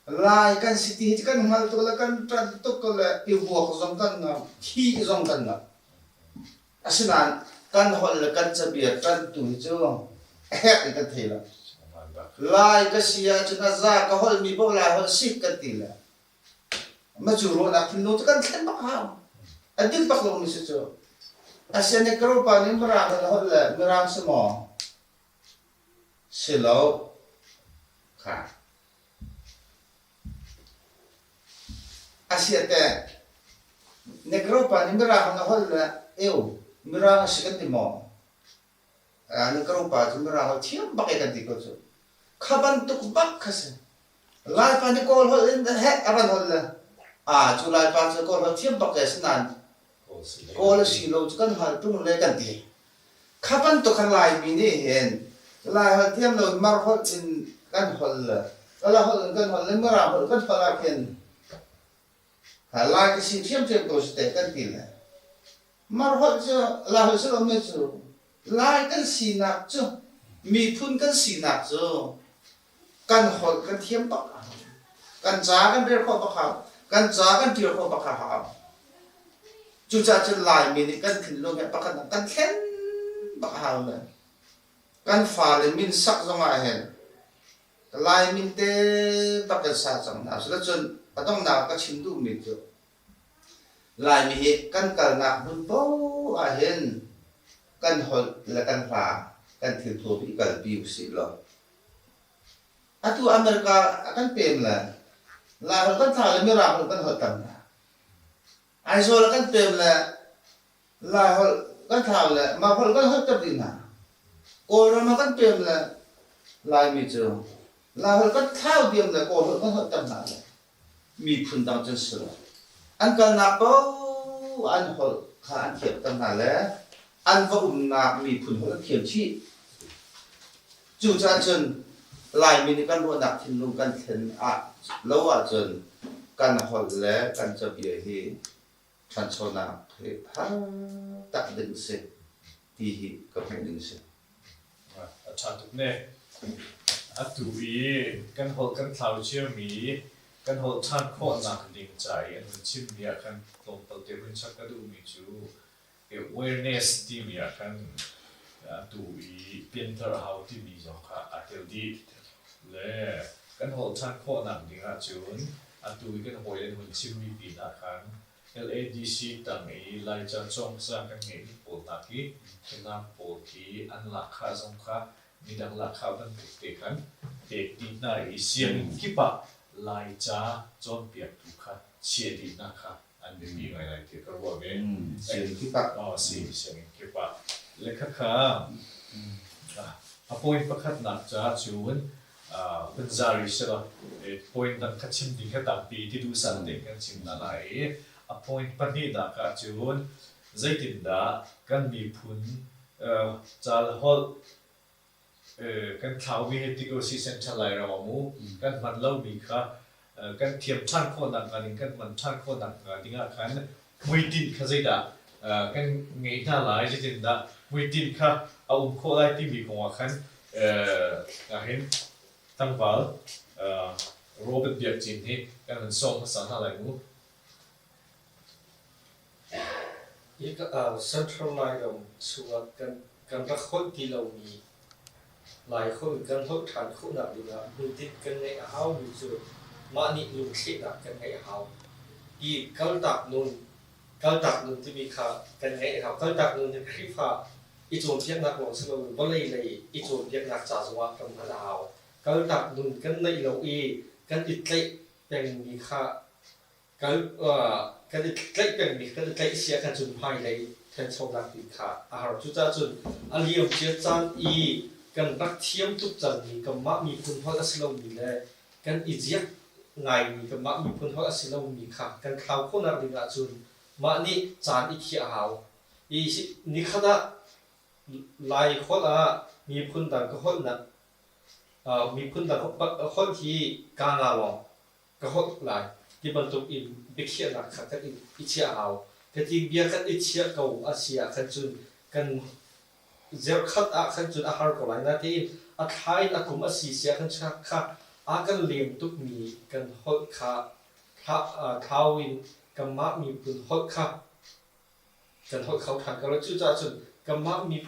Lai kan si ti hi kan hngal tuk le kan ṭanh tuk le i vuak zong kan ngam, thi zong kan ngam. Asinain kan holh le kan cabia ṭanhtu hi cu a herh in kan thei lo. Lai ka si ahcun a za ka holhmi paoh Lai holh si kan ti le. Ma cu ruahnak thinlung cu kan thlen bak hau. A dik bak lomi si cu. Asian nih Karopa nih Mirang in holh le Mirang si maw? Si lo. Kha. Asiah teh, Negro pa nih Mirang in a holh le eu, Mirang a si kan ti maw? Negro pa cu Mirang holh thiam bak e kan ti ko cu. Kha bantuk bak kha si. Laipa nih Kawl holh in heh a van holh le a cu Laipa cu Kawl holh thiam bak e sinain Kawl a si lo cu kan hal ṭung le kan ti. Kha bantuk khan Laimi nih hin Lai holh thiam lo in Mar holh in kan holh le Kala holh in kan holh le Mirang holh kan holh ah khin Lai ka si ṭhiamṭhiam ko si teh kan ti le Mar holh cu Lai holh si lomi cu Lai kan sinak cu miphun kan sinak cu kan holh kan thiam bak a hau. Kan ca kan rel khawh bak hau. Kan ca kan ṭial khawh bak a hau. Cucaah cun Laimi nih kan thinlung he pakhat kan thlen bak a hau le kan fale min sak zongah hin Lai min te bak kan sa cang hna. Cuticun a donghnak ka chim duhmi cu Laimi hi kan kalnak hmun paoh ah hin kan holh le kan hla kan thilthuam i kalpi usih law atu America a kan pem le Laiholh kan thla le Mirang holh kan holh tam hna. Aizawl a kan pem le Laiholh kan thlau le mah holh kan holh ter dih hna. Kawlram a kan pem le Laimi cu Laiholh kan thlau diam le Kawlholh kan holh ter hna le miphun dang cun si lo. An kalnak paoh an holh kha an thiamter hna le an va umnak miphun holh an thiam chih. Cucaah cun Laimi nih kan ruahnak thinlung kan thlen ah lo ahcun kan holh le kan cabia hi ṭhanchonak hi har tak ding si ti hi ka hmuh ning si. A ṭha tuk ne. Atu i kan holh kan thlau ciami kan holh ṭhan khawhnak ding ca i an hun chimmi ah khan tlawmpal te hun chap ka duhmi cu awareness timi ah khan atu i pianthar a hau timi zong kha aa tel dih. Le kan holh ṭhan khawhnak ding ahcun atu i kan hawile an hun chimmi pinah khan LADC tang i Laica cawngca kan ngeihmi pawl hna khi Falam pawl khi an lahkhah zong kha midang lahkhah bantuk te khan pek dih hna i sianginn kip ah Laica cawnpiaktu kha chia dih hna kha an biapi ngaingai tiah ka ruah ve. Sianginn kip ah. Oh, si, sianginn kip ah. Le khakha a point pakhatnak caah cun Punzari sila point dang kha chim ding kha tampi ti duhsah tein kan chim hna lai i a point pahnihnak ah cun zeitindah kan miphun cal holh kan thlaumi he ti ko si Central Lairam ah mu kan hman lomi kha kan thiam ṭhan khawhnak hnga ding kan hman ṭhan khawhnak hnga ding ah khan hmuitinh kha zeidah kan ngeih hna lai zeitindah hmuitinh kha a um khawh lai timi kong ah khan ahhin tlangval Robert Biak Cin hi kan hun sawm hmasa hna lai mu. Hi Central Lairam chungah kan kan rak holh ti lomi Laiholh kan holh ṭhan khawhnak dingah hmuitinh kan ngeih a haumi cu mah nih lungthlehnak kan ngeih a hau. I kaltak nun, kaltak nun timi kha kan ngeih a hau. Kaltak nun hi Khrihfa i cawnpiaknak lawng si loin vawlei lei i cawnpiaknak ca zongah kan hman a hau. Kaltak nun kan neih lo i kan i tlaih pengmi kha kan kan i tlaih pengmi kan i tlaih si ahkhan cun hmailei ṭhanchonak ding kha a har. Cucaah cun a liamcia caan i kan rak thiam tuk cangmi kanmah miphun holh a si lomi le kan i ziak ngaimi kanmah miphun holh a si lomi kha kan thlau khawhnak ding ahcun mah nih caan i khiah a hau. I nikhat ah Lai holh ah miphun dang ka holhnak miphun dang holh hi kaa nga lawng ka holh lai ti bantuk in biakhiahnak kha kan i chiah a hau. Ka bia kan i chiah ko a si ah khan cun kan zerkhat ah khan cun a har ko lai. Natein a thla in a kum a si si ah khan kha a kan lem tukmi kan holh kha thlau in kanmah miphun holh kha kan holh kho ṭhan ko lo. Cucaah cun kanmah mi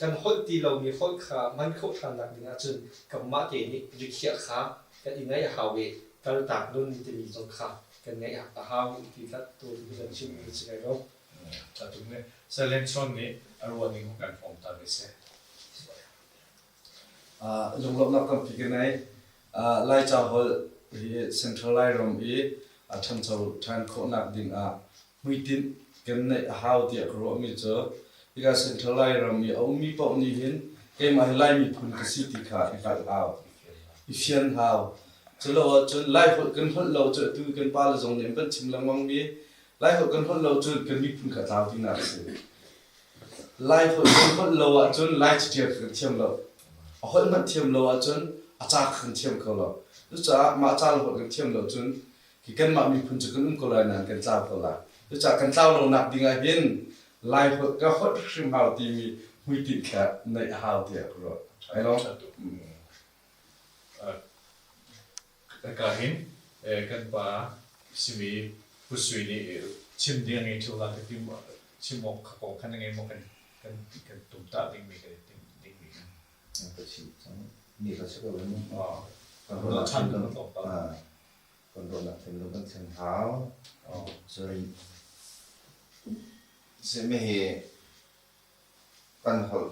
kan holh ti lomi holh kha hman khawh ṭhannak ding ahcun kanmah te nih rikhiah kha kan i ngaih a hau i kaltak nun timi zong kha kan ngeih a hau ti tlat tu hi kan chim mi si ko. Ṭha tuk ne. Salen Chon nih a ruah ning kan hrawm ta ve seh. Lunglawmhnak tampi ka ngei. Laica holh hi Central Lairam i a ṭhancho ṭhan khawhnak ding ah hmuitinh kan neih a hau tiah ka ruahmi cu hika Central Lairam i a ummi paoh nih hin keimah hi Lai miphun ka si ti kha i hngalh hau, i fian hau. Culo ahcun Laiholh kan holh lo cu atu kan pale zong nih an kan chim lengmangmi Laiholh kan holh lo cun kan miphun kha a tlau tinak a si. Laiholh kan holh lo ahcun Lai caṭial kha kan thiam lo. A holh hmanh thiam lo ahcun a ca kha kan thiam kho lo. Cucaah mah ca le holh kan thiam lo cun khi kanmah miphun cu kan um ko lai nain kan tlau ko lai. Cucaah kan tlau lonak ding ah hin Laiholh ka holh hrim hau timi hmuitinh kha neih a hau tiah ka ruah. Ai lawm. Ka hin kan pa simi Pu Sui nih chim ding a ngei ṭheo la ka ti chim awk kha kong khan a ngei maw kan kan kan tumtah dingmi kan i timh dingmi kha. Ka chim cang mi ka si ko lai mu. Kan ruahnak ṭhan kan tlawmpal. Kan ruahnak thinlung kan thlen hau. Cun simi hi kan holh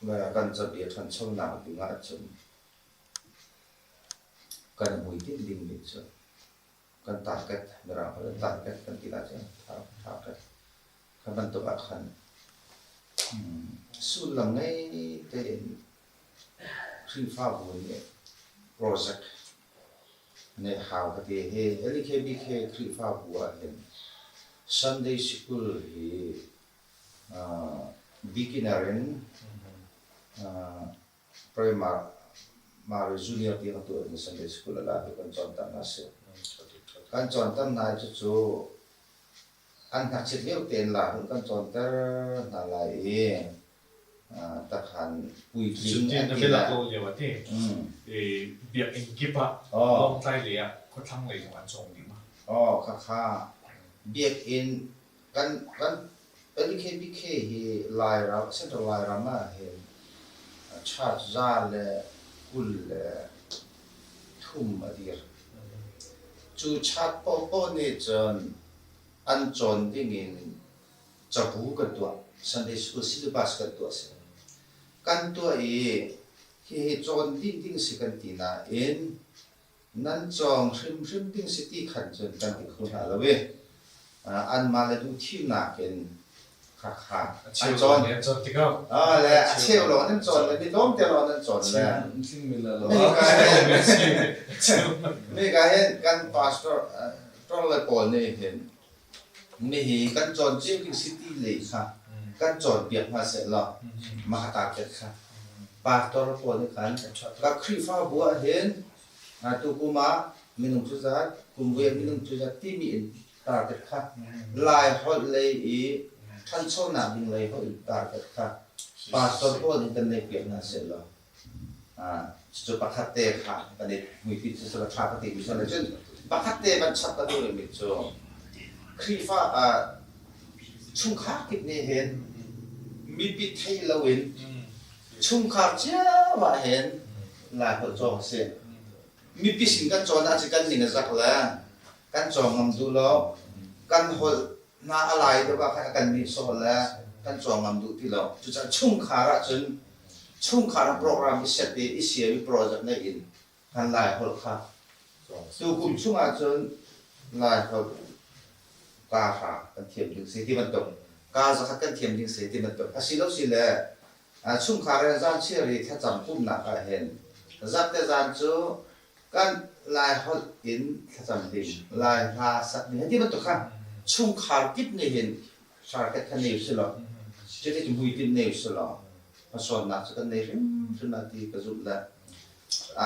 le kan cabia ṭhanchonak ding ahcun Kan hmuitinh dingmi cu kan target, Mirang holh in target kan ti lai cu target. Kha bantuk ah khan sullam ngei tein Khrihfabu nih project neih hau ka ti. Hi LKBK Khrihfabu ahhin Sunday School hi beginner in Primary junior tiang tu in Sunday school a la tu kan cawnter hna si. Kan cawnter hna i cucu an ngakchiat lio tein la hun kan cawnter hna lai i takhan puitling an ti lai. Lo lio ati. Biakinn kip ah Lawngtlai lei ah khuathlang lei zong an cawng dih ma? Oh khakha biakinn Kan kan LKBK hi Lairam Central Lairam ah hin church 123 a dir. Cu church paohpaoh nih cun an cawn ding in cabu kan tuah. Sunday school syllabus kan tuah si. Kan tuah i hihi cawn dih ding si kan ti nain Nan cawng hrimhrim ding si ti khan cun kan ti kho hna lo i anmah le duh thimnak in khakha an cawn. Le a cheu lawng nan cawn le mi tlawmte lawng nan cawn le mika hin kan pastor tor le pawl nih hin mihi kan cawn cio ding si ti lei kha kan cawnpiak hna seh law mah target kha pastor pawl nih khan ka Khrihfabu ah hin Tukum ah minung cu zat, kum vui ah minung cu zat timi in target kha Lai holh lei i ṭhanchonak ding lei holh in target kha pastor pawl nih kan nei piak hna seh law cucu pakhat te kha kan i hmuitinh cu sala ṭha ka timi cu cun pakhat te van chap ka duh rihmi cu Khrihfa chungkhar kip nih hin mipi thei loin Chungkhar cio ah hin Laiholh cawng a si. Mipi sin kan cawn ahcun kan ning a zak le kan cawng ngam duh lo. Kan holh hna a lai deuh ah khan a kan nihsawh le kan cawng ngam duh ti lo. Cucaah chungkhar ahcun chungkhar ah program i set i i siam i project neih in kan Laiholh kha tukum chung ahcun Laiholh kaa hra kan thiam ding si ti bantuk kaa zakhat kan thiam ding si ti bantuk a si lo si le chungkhar in zanchiar i thlacam pumhnak ah hin zarhte zan cu kan Laiholh in thlacam ding Lai hla sak ding ti bantuk kha chungkhar kip nih hin target kha nei usih law cuti cu hmuitinh nei usih law hmasawnnak cu kan nei hrimhrim lai ti ka zumh le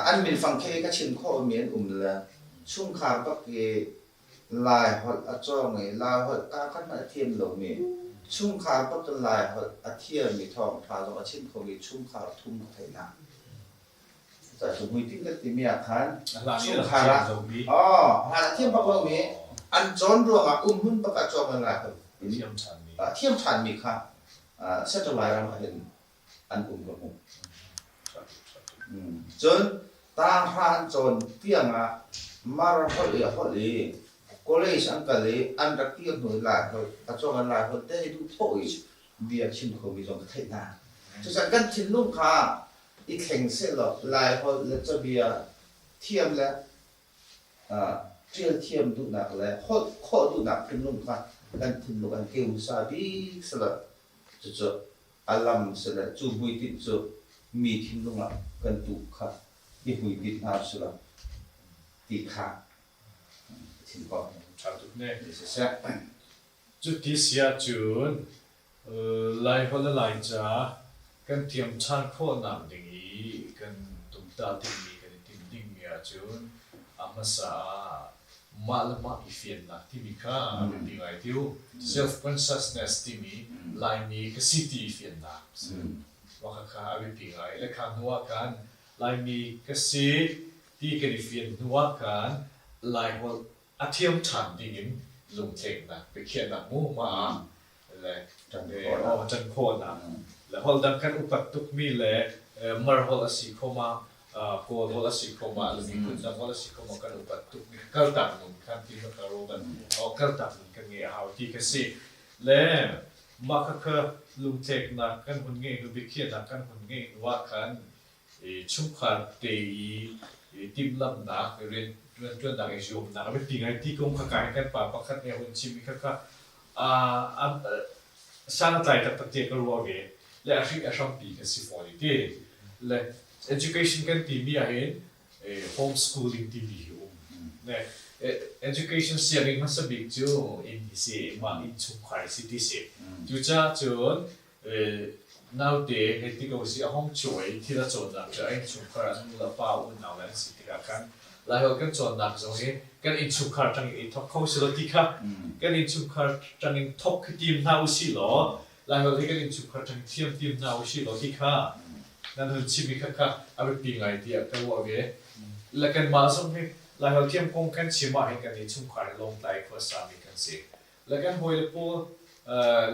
an minfang khi ka chim khawhmi an um le chungkhar bak i Laiholh a cawng i Laiholh kaa khat hmanh a thiam lomi chungkhar bak cun Laiholh a thiammi thawngṭha zong a chim khomi chungkhar thum ka theih hna. Cucaah hmuitinh kan timi ah khan chungkhar ah aw hlan a thiam bak lomi an cawn ruangah umhmun bak ah cawng in Laiholh a thiam ṭhanmi kha Central Lairam ah hin an um ka hmuh. Cun tanghra an cawn tiangah Mar holh i a holh i. College an kal i an rak kir hnu i Laiholh a cawng in Laiholh te i duh thawh i bia chim khomi zong ka theih hna. Cucaah kan thinlung kha i thleng sehlaw Laiholh le cabia thiam le ṭial thiam duhnak le holh khawh duhnak thinlung kha kan thinlung an keu hmasa bik sehlaw cucu a lam sile cu hmuitinh cu mi thinlung ah kan tuh kha i hmuitinh hna usih ti kha chim khawh. Ṭha tuk ne. Siseh. Cuti si ahcun Laiholh le Laica kan thiam ṭhan khawhnak ding i kan tumtah dingmi kan i timh dingmi ahcun a hmasa ah mah le mah i fiannak timi kha a biapi ngai tiu. Self-consciousness timi Laimi ka si ti i fiannak mah khakha a biapi ngai. Le kha hnu ah khan Laimi ka si ti kan i fian hnu ah khan Laiholh a thiam ṭhan dingin lungthleknak biakhiahnak mu mah ah le ṭan khawhnak le holh dang kan upat tukmi le Mar holh a si khom ah Kawl holh a si khom ah le miphun dang holh a si khom ah kan upat tukmi kaltak nun khan ti ka ro ban kaltak nun kan ngei a hau ti ka si le mah khakha lungthleknak kan hun ngei hnu biakhiahnak kan hun ngei hnu ah khan chungkhar te i timhlamhnak rianṭuannak i zuamnak a biapi ngai ti kong kha kai kan pa pakhat nih a hun chim i khakha san a tlai taktak tiah ka ruah ve le a hri a hrampi kan si fawn i ti le education kan timi ahhin homeschooling timi hi um ne education sianginn hmasa bik cu inn hi si mah innchungkhar hi si ti si cucaah cun Naute hei ti ko sih a hong cuai thil a cawnnak cu a innchungkhar a nu le pa unau le an si tikah khan Laiholh kan cawnnak zong hi kan innchungkhar ṭang in i thawk kho selaw ti kha kan innchungkhar ṭang in thawk hi tim hna usih law Laiholh hi kan innchungkhar ṭang in thiam tim hna usih law ti kha nan hun chim i khakha a biapi ngai tiah ka ruah ve. Le kanmah zong hi Laiholh thiam kong kan chim ahhin kan innchungkhar hi Lawngtlai khua sami kan si. Le kan hawile pawl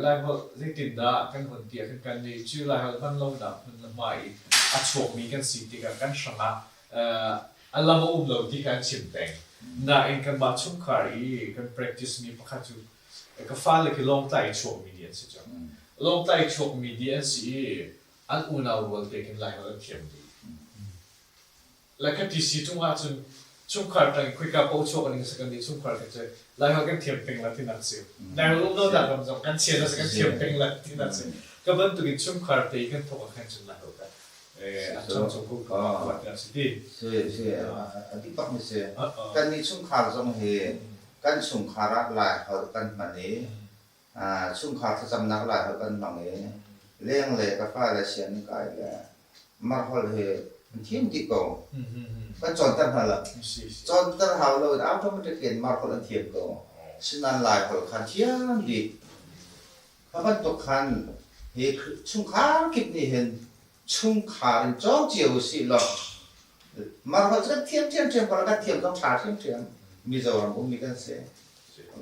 Laiholh zeitindah kan hun ti ahkhan kannih cu Laiholh hman lonak hmun le hma i a chuakmi kan si tikah kan hrangah a lam a um lo ti kha an chim peng. Nain kanmah chungkhar i kan practice mi pakhat cu ka fale khi Lawngtlai i chuakmi dih an si cu. Lawngtlai i chuakmi dih an si i an unau rual te khin Laiholh an thiam dih. Le ka ti si ṭung ahcun chungkhar ṭang khoika paoh chuak ning si kan nih chungkhar kan cu Laiholh kan thiam peng la tinak si. Laiholh um lo dak ram zong kan chia si kan thiam peng la tinak si. Ka bantukin chungkhar te kan thawk ah khan cun Laiholh ka a ṭhangcho ko ka si ti. Si si a dik bak mi si. Kan nih chungkhar zong hi kan chungkhar ah Laiholh kan hman i chungkhar thlacamnak Laiholh kan hmang i lenglei ka fale sianginn kai le mah holh hi an thiam dih ko. Kan cawnter hna lo. Cawnter hau lo in automatic in mah holh an thiam ko. Sinain Lai holh kha thiam dih. Kha bantuk khan hi chungkhar kip nih hin chungkhar in cawng cio usih law Mar holh cu kan thiam ṭhiamṭhiam ko kan thiam zong ṭha ṭhiamṭhiam. Mizoram ummi kan si.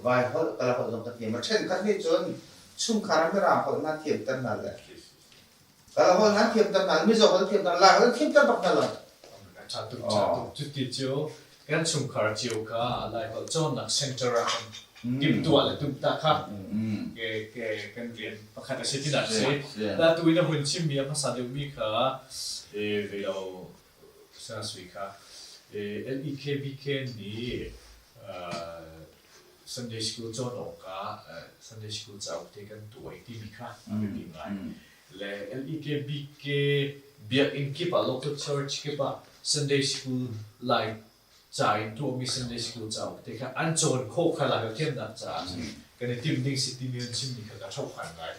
Vai holh, Kala holh zong kan thiam. A ṭhenkhat nih cun chungkhar ah Mirang holh nan thiamter hna le Kala holh nan thiamter hna le Mizo holh thiamter Lai holh thiamter bak hna lo. Ṭha tuk, ṭha tuk. Cuti cu kan chungkhar cio kha Laiholh cawnnak center ah kan timhtuah le tumtah kha kan rian pakhat a si tinak a si. Atu in a hun chimmi a hmasa deuhmi kha ve lo sui kha LEKBK nih Sunday school cawn awkah Sunday school cauk te kan tuah i timi kha a biapi ngai. Le LEKBK biakinn kip ah local church kip ah Sunday school lai ca in tuahmi Sunday school cauk te kha an cawn khawh kha lai thiamnak caah cun kan i timh ding si timi an chimmi kha ka ṭhokhan ngai.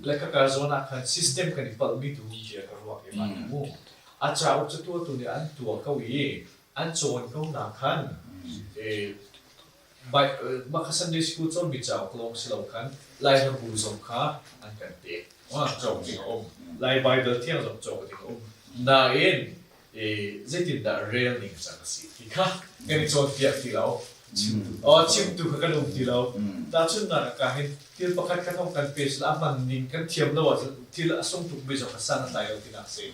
Le khaka zawn ah khan system kan i palhmi tu bia ka ruak i mah mu. A cauk cu tuahtu nih an tuah ko i an cawn ko nak khan mah kha Sunday school cawnmi cauk lawng si lo khan Lai hlabu zong kha an kan pek. Cawk ding a um. Lai Bible thiang zong cawk ding a um. Nain zeitindah rel ning cang a si ti kha kan i cawnpiak ti lo. Aw chimtu kha kan um ti lo. Tahchunhnak ah hin thil pakhat khat hong kan pe sila a hman ning kan thiam lo ahcun thil a sung tuk mi zong kha san a tlai lo tinak si.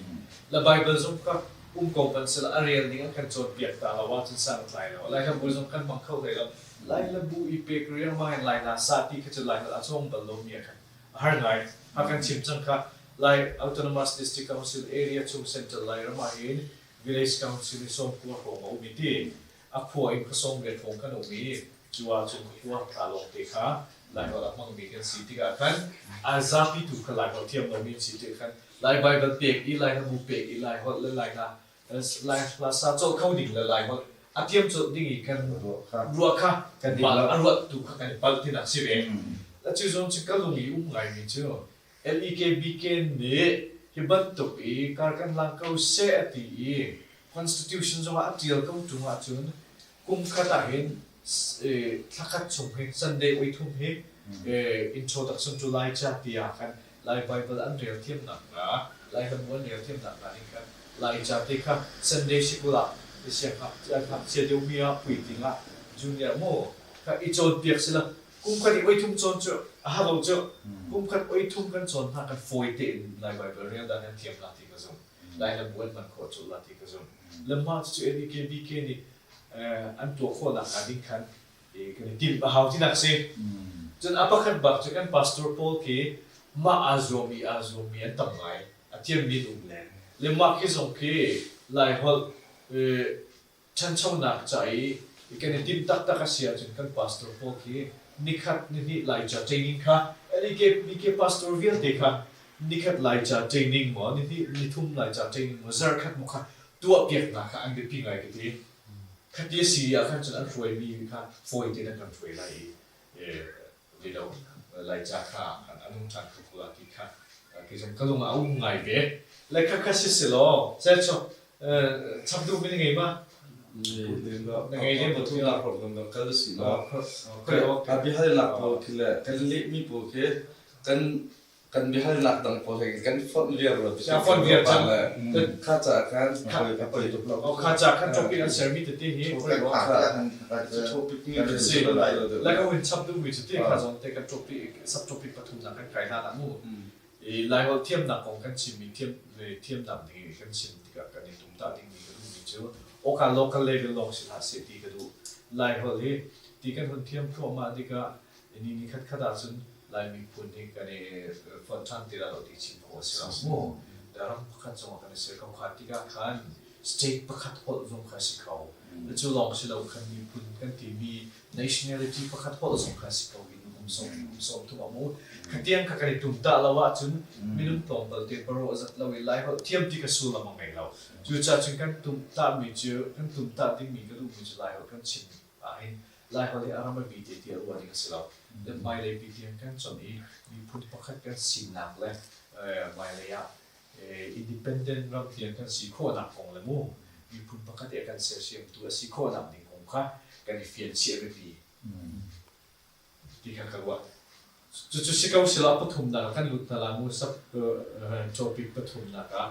La Bible zong kha. Um ko hmanh sehla a rel ning an kan cawnpiak ta lo ahcun san a tlai lo. Lai hlabu zong kan hmang kho hlei lo. Lai hlabu i pek riangmang in Lai hla sa ti kha cu Lai holh a cawng bal lomi ah khan a har ngai. A kan chim cang kha Lai Autonomous District Council area chung Central Lairam ah hin Village Council hi 90 hrawng a um i ti. A khua in khuasawm rian hrawng kan um i cu ahcun khua tla lawngte kha Laiholh a hmangmi kan si tikah khan a zapi tu kha Laiholh thiam lomi an si tikah khan Lai Baibal pek i Lai hlabu pek i Laiholh le Lai hla Lai hla sa colh kho ding le Laiholh a thiam colh ding i kan ruah kha kan mah a ruat tu kha kan i palh tinak si ve. Cu zawn cu ka lung i um ngaimi cu LEKBK nih hi bantuk i kar kan lang ko seh a ti i Constitution zongah a ṭial ko ṭung ahcun kum khat ahhin thlakhat chung hi Sunday oi thum hi introduction to Lai ca tiah khan Lai Bible an rel thiamnak hnga Lai hlabu an rel thiamnak hnga ding khan Lai ca te kha Sunday sikul ah siangngakchia deuhmi ah puitling ah junior maw kha i cawnpiak sila kum khat i oi thum cawn cu a har lo cu kum khat oi thum kan cawn hna kan fawi tein Lai Bible rel dan kan thiam la ti ka zumh. Lai hlabu an hman khawh colh la ti ka zumh. Le mah cucu LEKBK nih an tuah khawhnak hnga ding khan kan i timh a hau tinak si. Cun a pakhat bak cu kan pastor pawl khi mah aa zuam i aa zuammi an tam ngai. A thiammi an um len. Le mah khi zong khi Laiholh ṭhanchonak ca i kan i timh taktak a si ahcun kan pastor pawl khi nikhat nihnih Laica training kha LEKBK pastor vialte kha nikhat Laica training maw nihnih nithum Laica training maw zarkhat maw kha tuahpiaknak kha an biapi ngai ka ti. Khati a si ah khan cun an hruaimi kha fawi tein an kan hruai lai i velo Laica kha an nung ṭhan kho ko la ti kha kei zong ka lung ah a um ngai ve. Le khakha si selaw cu chap duh mi na ngei ma? Na ngei le maw tu nak hrawng kan kal si ma? A biahalnak pawl khi le kan lehmi pawl khi kan kan biahalnak dang pawl he kan fonh viar lo Ya fonh viar cang. Kha ca khan a poi tuk lo. Kha ca khan topic an sermi tete hi topic mi si. Like a hun chap duhmi cu ti kha zong te kan topic sub topic pathum nak kan kai hna na mu. I Laiholh thiamnak kong kan chimmi thiam thiamnak ding i kan chim tikah kan i tumtah dingmi ka duhmi cu oka local level lawng si hlah seh ti ka duh. Laiholh hi ti kan hun thiam thluahmah tikah Ni ni khatkhat ahcun Lai miphun hi kan i fonh ṭhan ti lai lo ti chim khawh a si lo mu. Ram pakhat zongah kan i ser kho kha tikah khan state pakhat holh zong kha a si kho. Cu lawng si lo khan miphun kan timi nationality pakhat holh zong kha a si kho in kum sawm kum sawm thum a mu. Khatiang kha kan i tumtah lo ahcun minung tlawmpal te parawh zat lo i Lai holh thiam ti kha sullam a ngei lo. Cucaah cun kan tumtahmi cu kan tumtah dingmi ka duhmi cu Lai holh kan chim ahhin Laiholh hi a ram a bi te tiah ruah ding a si lo. Le hmailei pi tiang kan conh i miphun pakhat kan sinak le hmailei ah independent ram tiang kan si khawhnak kong le mu miphun pakhat i a kan sersiamtu a si khawhnak ding kong kha kan i fian chiah biapi ti kha ka ruah. Cucu si ko sila pathumnak ah kan lut hna la mu sub topic pathumnak ah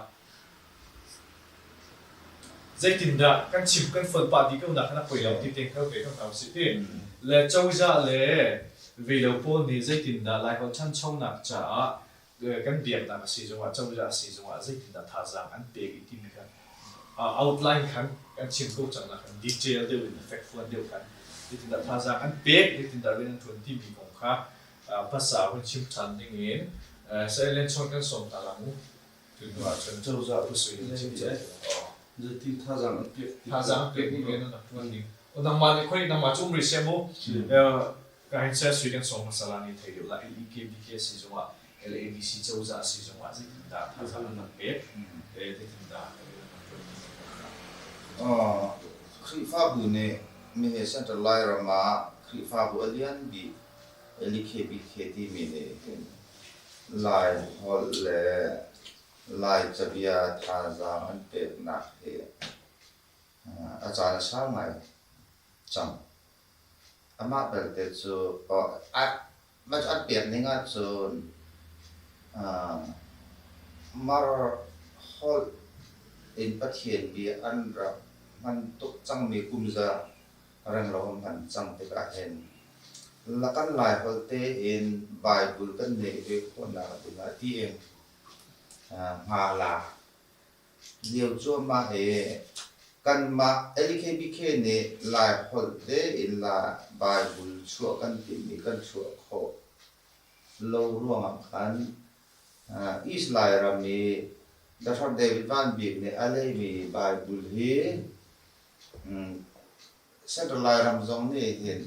Zeitindah kan chim kan fonh pah dih ko nak khan a poi lo ti te kho ve ko hna usih ti. Le cozah le velo pawl nih zeitindah Laiholh ṭhanchonak caah kan biaknak a si zongah cozah a si zongah zeitindah thazaang an pek i timi kha outline khan kan chim ko cang nak khan detail deuh in fekfuan deuh khan zeitindah thazaang an pek zeitindah rian an ṭuan timi kong kha hmasa hun chim ṭhan ding in Sailen chawn kan sawm ta la mu. Cozah zeitin thazaang an pek Thazaang pek ning in an ṭuan ning. Nangmah nih khoi nangmah cu um rih seh mu. Ka hin seh sui kan sawng hmasa la ni thei deuh la LEKBK si zongah LADC cozah si zongah zeitindah thazaang an rak pek zeitindah an ṭuan ning. Khrihfabu nih mihe Central Lairam ah Khrihfabu a lian bik LEKBK timi nih hin Lai holh le Lai cabia thazaang an peknak hi a caan a sau ngai cang. Amah belte cu an pek ning ahcun Mar holh in Pathian bia an rak hman tuk cangmi kumza renglo an hman cang tikah hin kan Laiholh tein Baibal kan neih ve khawhnak dingah tiin hma a la. lio cuahmah i kanmah LKBK nih Laiholh tein Baibal chuah kan timhmi kan chuah khawh lo ruangah khan East Lairam i Dr. David Van Bik nih a lehmi Baibal hi Central Lairam zong nih hin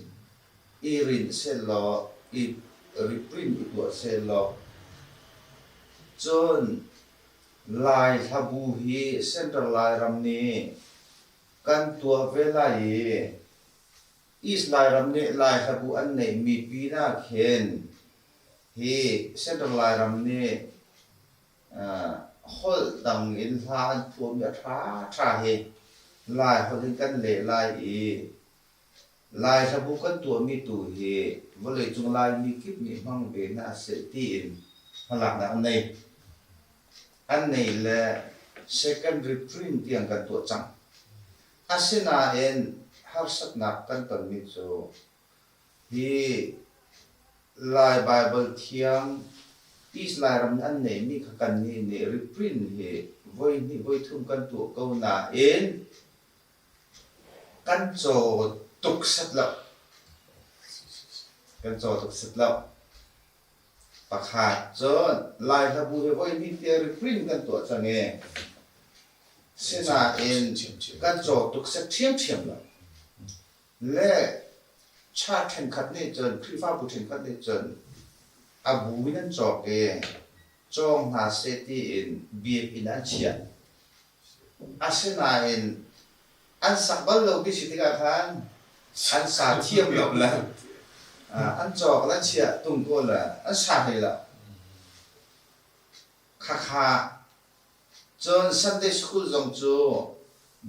i rinh sehlaw, i reprint i tuah sehlaw, cun Lai hlabu hi Central Lairam nih kan tuah ve lai i East Lairam nih Lai hlabu an neihmi pinah khin hi Central Lairam nih Holh dang in hla an phuahmi a ṭhaṭha hi Laiholh in kan leh lai i Lai hlabu kan tuahmi tu hi vawleicung Laimi kip nih hmang ve hna seh tiin hmalaknak an nei. An nei le secondary print tiang kan tuah cang. Asinain harsatnak kan tonmi cu Hi Lai Baibal Thiang East Lairam nih an neihmi kha kannih nih reprint hi voihnih voithum kan tuah ko nain kan caw tuk set lo. Kan caw tuk set lo. Pakhat cun Lai hlabu hi voihnih te reprint kan tuah cang i sinain kan caw tuk set ṭhiamṭhiam lo. Le cha ṭhenkhat nih cun Khrihfabu ṭhenkhat nih cun a bu in an cawk i cawng hna seh tiin biakinn an chiah. Asinain an sak bal lo ti si tikah khan an sa thiam lo le an cawk le an chiah tung ko le an sa hlei lo. Khakha Cun Sunday School zong cu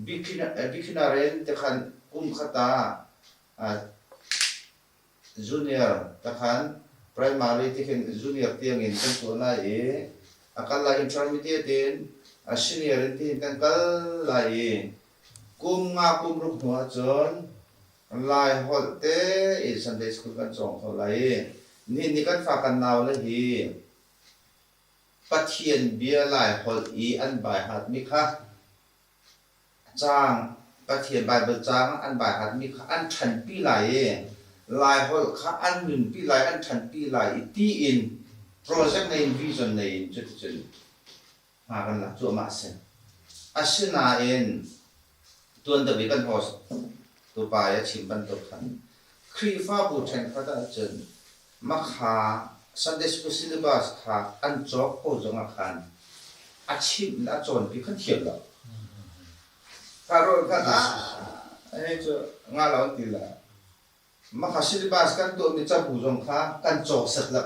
beginner in tikhan kum khat ah junior takhan primary tikhin junior tiangin kan tuah lai i a kal lai intermediate in a senior in tihin kan kal lai i kum nga kum ruk hnu ahcun Lai holh te in Sunday School kan cawng kho lai i nihin ni kan fa kan nau le hi Pathian bia Laiholh i an baihatmi kha caang Pathian Baibal caang an baihatmi kha an ṭhanpi lai i Laiholh kha an nunpi lai, an ṭhanpi lai i tiin project nei in vision nei in cuticun hma kan lak cuahmah a si. Asinain tuan deuh i kan host tupa i a chim bantuk khan Khrihfabu ṭhenkhat ahcun Makha Sunday School syllabus kha an cawk ko zongah khan a chimh le a cawnpi kha thiam lo. Kha rawl khan ah hei cu nga lo an ti la. Makha syllabus kan tuahmi cabu zong kha kan cawk set lo.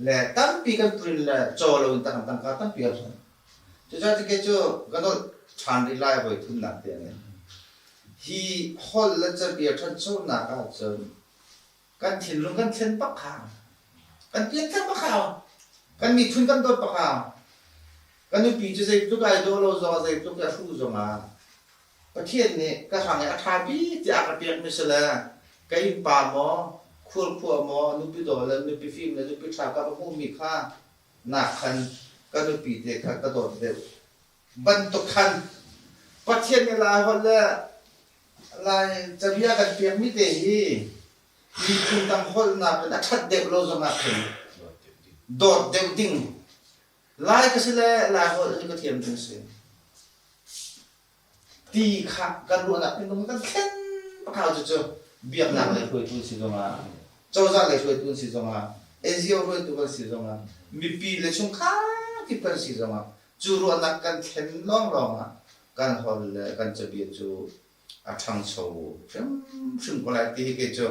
Le tampi kan print le caw lo in tangka tampi kan hman. Cucaah tikhe cu ka nolh ṭhan rih lai voi thumnak tiang in. Hi holh le cabia ṭhanchonak ahcun kan thinlung kan thlen bak hau. Kan pianthar bak hau. Kan miphun kan dawt bak hau. Kan nupi cu zeitluk ai dawh lo zong ah zeitluk a hruh zong ah Pathian nih ka hrang i a ṭha bik tiah a ka pekmi si le ka innpa maw, khualkhua maw, nupi daw le nupi fim le nupi ṭha ka va hmuhmi kha nak khan ka nupi te kha ka dawt deuh bantuk khan Pathian nih Lai holh le Lai cabia kan pekmi te hi miphun dang holhnak in a ṭhat deuh lo zongah khin dawt deuh ding Lai ka si le Lai holh hi ka thiam ding si. Ti kha kan ruahnak thinlung kan thlen pakau cu biaknak lei hruaitu si zongah cozah lei hruaitu si zongah NGO hruaitu kan si zongah mipi le chungkhar kip kan si zongah cu ruahnak kan thlen lawnglawng ah kan holh le kan cabia cu a ṭhangcho hrimhrim ko lai ti hi kei cu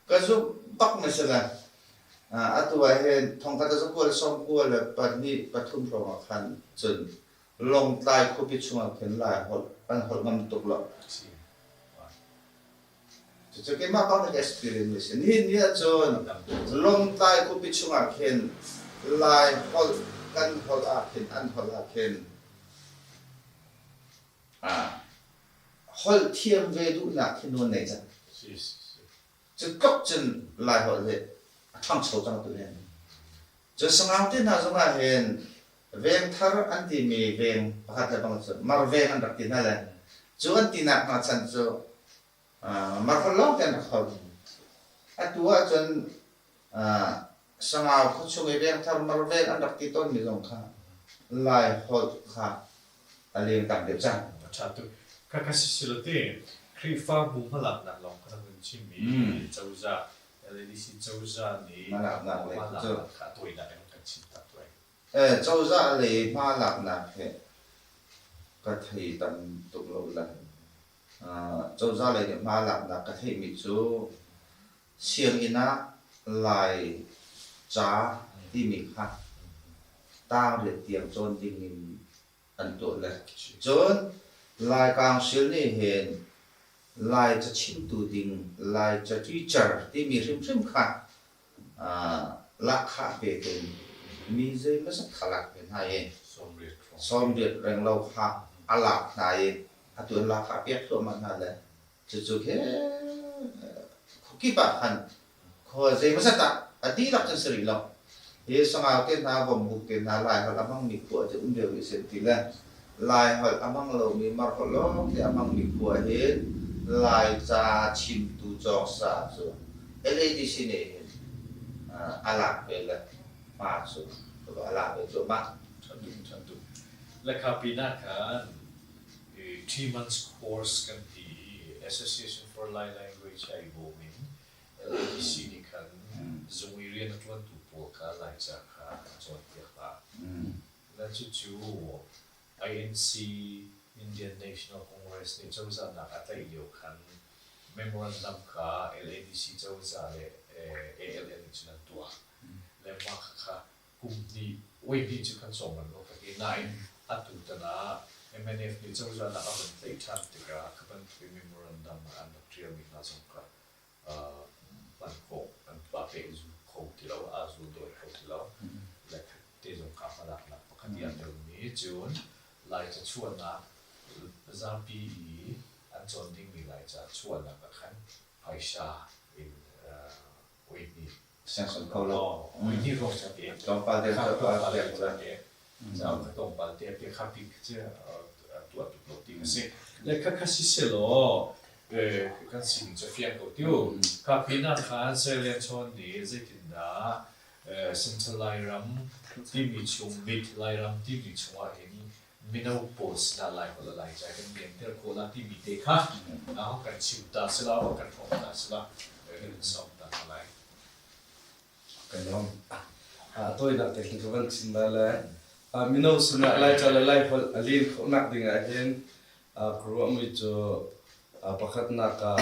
ka zumh bak mi si le atu ah hin thongkhat a zakua le sawmkua le pahnih pathum hrawng ah khan cun Lawngtlai khuapi chungah khin Lai holh an holh ngam tuk lo. Cucu keimah bak nih ka experience mi si. Nihin ni ahcun Lawngtlai khuapi chungah khin Lai holh kan holh ah khin an holh ah khin holh thiam ve duhnak khi nawl nei cang. Cu tluk cun Lai holh hi a ṭhangcho cang tu hin. Cun Sangau te hna zongah hin Vengthar an timi veng pakhat le bang cu Mar veng an rak ti hna le cu an tinak hna chan cu Mar holh lawng te an rak holh. Atu ahcun Sangau khuachung i Vengthar Mar veng an rak ti tawnmi zong kha Lai holh kha a leng tam deuh cang. A ṭha tuk. Khakha sisilate Khrihfabu hmalaknak lawng kha kan chim i cozah LADC cozah nih hmalaknak lei cu kha a tawinak in kan chim tak tuai. Cozah lei hmalaknak hi ka thei tam tuk lo le cozah lei nih hmalaknak ka theihmi cu sianginn ah Lai ca timi kha tangriat tiang cawn ding in an tuah le cun Lai Council nih hin Lai ca chimtu ding Lai ca teacher timi hrimhrim kha lahkhah pek in mi zeimawzat kha lak ve hna i 80 renglo kha a lak hna i atu an lahkhah piak thluahmah hna le Cucu khi khuakip ah khan khua zeimawzat ah a dihlak cun si rih lo. Hi Sangau te hna, Vawmbuk te hna Laiholh a hmangmi khua cu um lio rih seh ti le Laiholh a hmang lomi Marholh lawngte a hmangmi khua hi Laica chimtu cawngsa cu LADC nih hin a lak ve le hma cu a lak ve cuahmah. Ṭha tuk, ṭha tuk. Lekha pinah khan 3 months course kan ti i Association for Lai Language ai bawm in LADC nih khan zung i rian a ṭuantu pawl kha Laica kha a cawnpiak hna. Na cucu INC Indian National Congress nih cozahnak a tlaih lio khan memorandum kha LADC cozah le ALN nih cun an tuah. Le mah khakha kum hnih oi hnih cu kan sawm bal lo ka ti. Nain atu tan ah MNF nih cozahnak a van tlaih ṭhan tikah kha bantuk in memorandum an rak ṭialmi hna zong kha hman khawh an tuah pehzul kho ti lo, aa zul dawi kho ti lo. Le te zong kha hmalaknak pakhat i a telmi cun Laica chuahnak zapi i an cawn dingmi Laica chuahnak ah khan phaisa in oi hnih Siangsun kho lo. Oi hnih ruang cu ti. Tlawmpal te tlawmpal te cu tlawmpal te te kha pi cu tuah tuk lo ti ka si. Le kha kha si selaw kan sining cu fiang ko tiu. Kha pinah khan Sailen Chawn nih zeitindah Central Lairam timi chung Mid Lairam timi chungah hin mino pawl sinah Laiholh le Laica kan ngemter khawh la timi te kha kan chim ta sila kan hrawm ta sila kan in sawm ta hna lai. Kan lawm. Tawinak te khin ka van chim lai le mino sinah Laica le Laiholh a len khawhnak ding ah hin ka ruahmi cu pakhatnak ah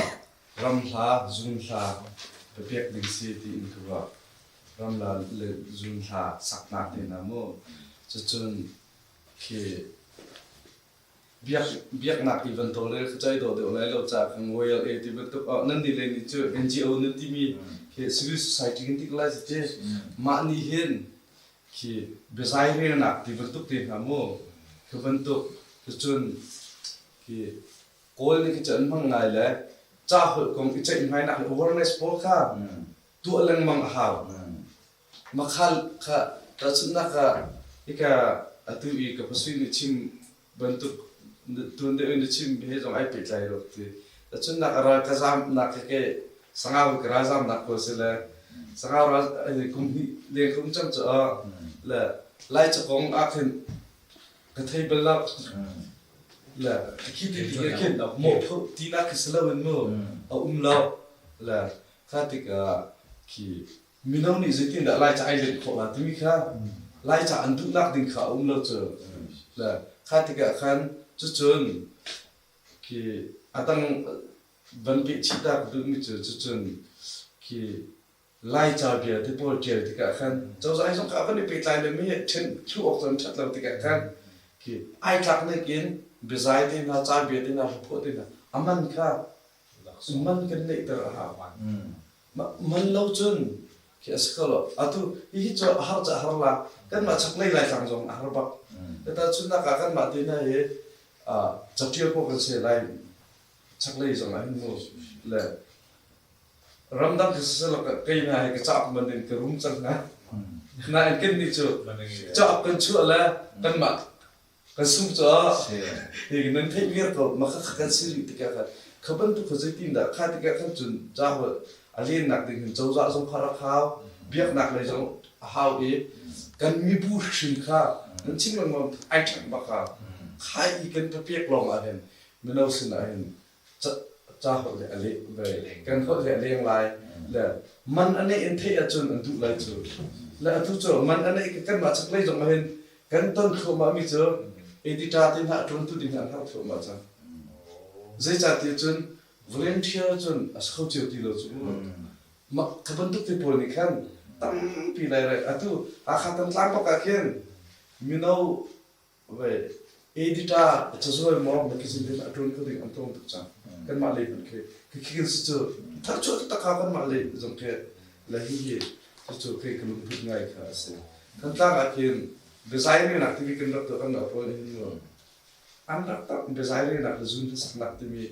ram hla, zun hla biapek ding si tiin ka ruah. Ram hla le zun hla saknak te hna mu. Cucun khi biaknak i van tawlrel kha cai dawh deuh lai lo caah kan YLA ti bantuk oh nan nih le nih cu NGO nan timi khi civil society kan ti ko lai ti mah nih hin khi biazai relnak ti bantuk te hna mu khi bantuk cun khi Kawl nih khi cu an hmang ngai le ca holh kong i ceihmainak le awareness pawl kha tuah lengmang a hau. Makhal kha tahchunhnak ah hika atu i ka pasui nih chim bantuk tuan deuh in na chim he zong ai pehtlai lo ti. Tahchunhnak a ral ka zaamnak he ke Sangau ka ralzaamnak pawl si le Sangau ral kum hnih leng ka um cang cu le Lai cakong ah khin ka thei bal lo. Le khi ti ti khin mawhphurh tinak khi si loin mu a um lo. Le kha tikah khi mino nih zeitindah Laica ai lenh khawh la timi kha Laica an duhnak ding kha a um lo cu. Le kha tikah khan cucun khi a dang van pehchih ta ka duhmi cu cucun khi Laica bia te pawl ṭial tikah khan cozah hi zong kha van i pehtlai le mi he ṭhen thlu awk cu an ṭhat lo tikah khan khi ai tlak nek in biazai te hna ca bia te hna hlaphuah te hna a man kha man kan neihter a hau. Man lo cun khi a si kho lo. Atu hihi cu a har ca har la kanmah chaklei Laitlang zong a har bak. Tahchunhnak ah kanmah te hna hi caṭial pawh kan si lai chaklei zong ah hin mu le ramdang khi siselaw kei hna hi ka cauk man in ka rum cang hna. Nain kan nih cu cauk kan chuah le kanmah kan sung cu hi nan theih viar ko ma kha kan si rih tikah khan kha bantuk kha zeitin dah kha tikah khan cun ca holh a lennak ding hin cozah zong kha rak hau biaknak lei zong a hau i kan mibu hrim kha nan chim lengmang ai ṭhang bak kha khai i kan papiak lawng ah hin mino sin ah hin ca holh le a leh ve kan holh le a leng lai le man a neih in theih ahcun an duh lai cu le atu cu man a neih kanmah chaklei zong ah hin kan ton thluahmah mi cu editor te hna a ṭuantu ding hna an har thluahmah cang zeicahtiah cun volunteer cun a si kho cio ti lo cu mah kha bantuk te pawl nih khan tampi lai rai atu Hakha Thantlang bak ah khin mino Wait, editor cazual maw magazine te a ṭuan kho ding an tlawm tuk cang. Kanmah lei hmanh khi khi kan si cu tharchuah taktak kha kanmah lei zong khi le hi hi cucu khi ka lungput ngai kha a si. Thantlang ah khin biazai nak timi kan rak tuah kan rak pawl hin mu an rak tak biazai nak le zun hlasaknak timi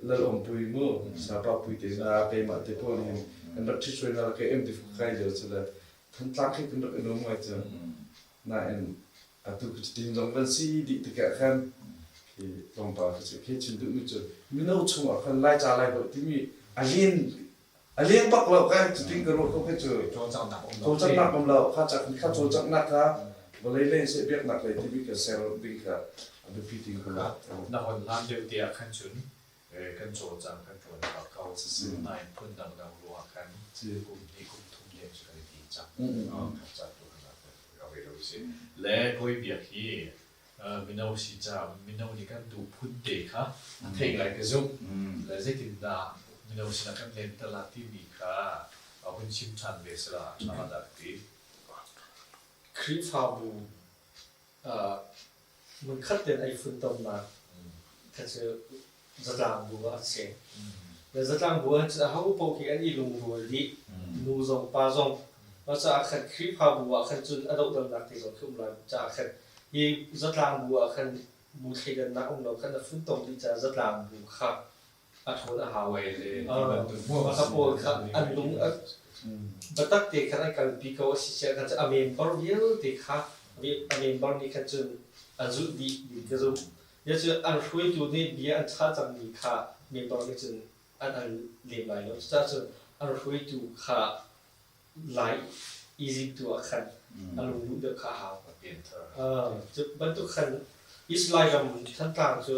Lal Awmpui mu Sapa pui te na keimah te pawl hin kan rak ṭhithruai na rak em ti kai lio cu le Thantlang khi kan rak i nuam ngai cu. Nain atu tin zong kan si dih tikah khan khi tlawmpal khi cu khi chim duhmi cu mino chungah khan Laica Lai holh timi a len a leng bak lo kai cutin ka ruah ko khi cu cawlcanghnak um lo cawlcanghnak um lo kha ca kha cawlcanghnak kha vawlei lei seh biaknak lei timi ka ser ding kha a biapi ding ka ruah. Na hon hlan deuh te ah khan cun kan cawlcang kan ṭuan bak ko nain phun dangdang ruangah khan kum hnih kum thum deng cu kan i tin cang kha ca tu kan rak ve lo si le kawi biak hi mino si ca mino nih kan duh phun te kha a theih ngai ka zumh le zeitindah mino sinah kan len te la timi kha a hun chim ṭhan ve sila a ṭha dah ka ti. Khrihfabu hmunkhat tein ai funtomnak kha cu zatlang bu ah a si. Le zatlang bu ah cun aho paoh khi an i lungrual dih. Nu zong pa zong. Mah caah khan Khrihfabu ah khan cun a dohdalnak te zong khi um lai caah khan hi zatlang bu ah khan bu thleidannak um lo khan a funtom dih caah zatlang bu kha a ṭhawn a hau. A pawl kha an lung biatak te khan an kalpi ko a si siah khan a member vialte kha a member nih khan cun an zulh dih ding ka zumh. Ya cu an hruaitu nih bia an chah cangmi kha member nih cun an al lem lai lo. Cucaah cun an hruaitu kha lai Egypt tu ah khan a lung duh deuh kha a hau. Cu bantuk khan East Lairam Thantlang cu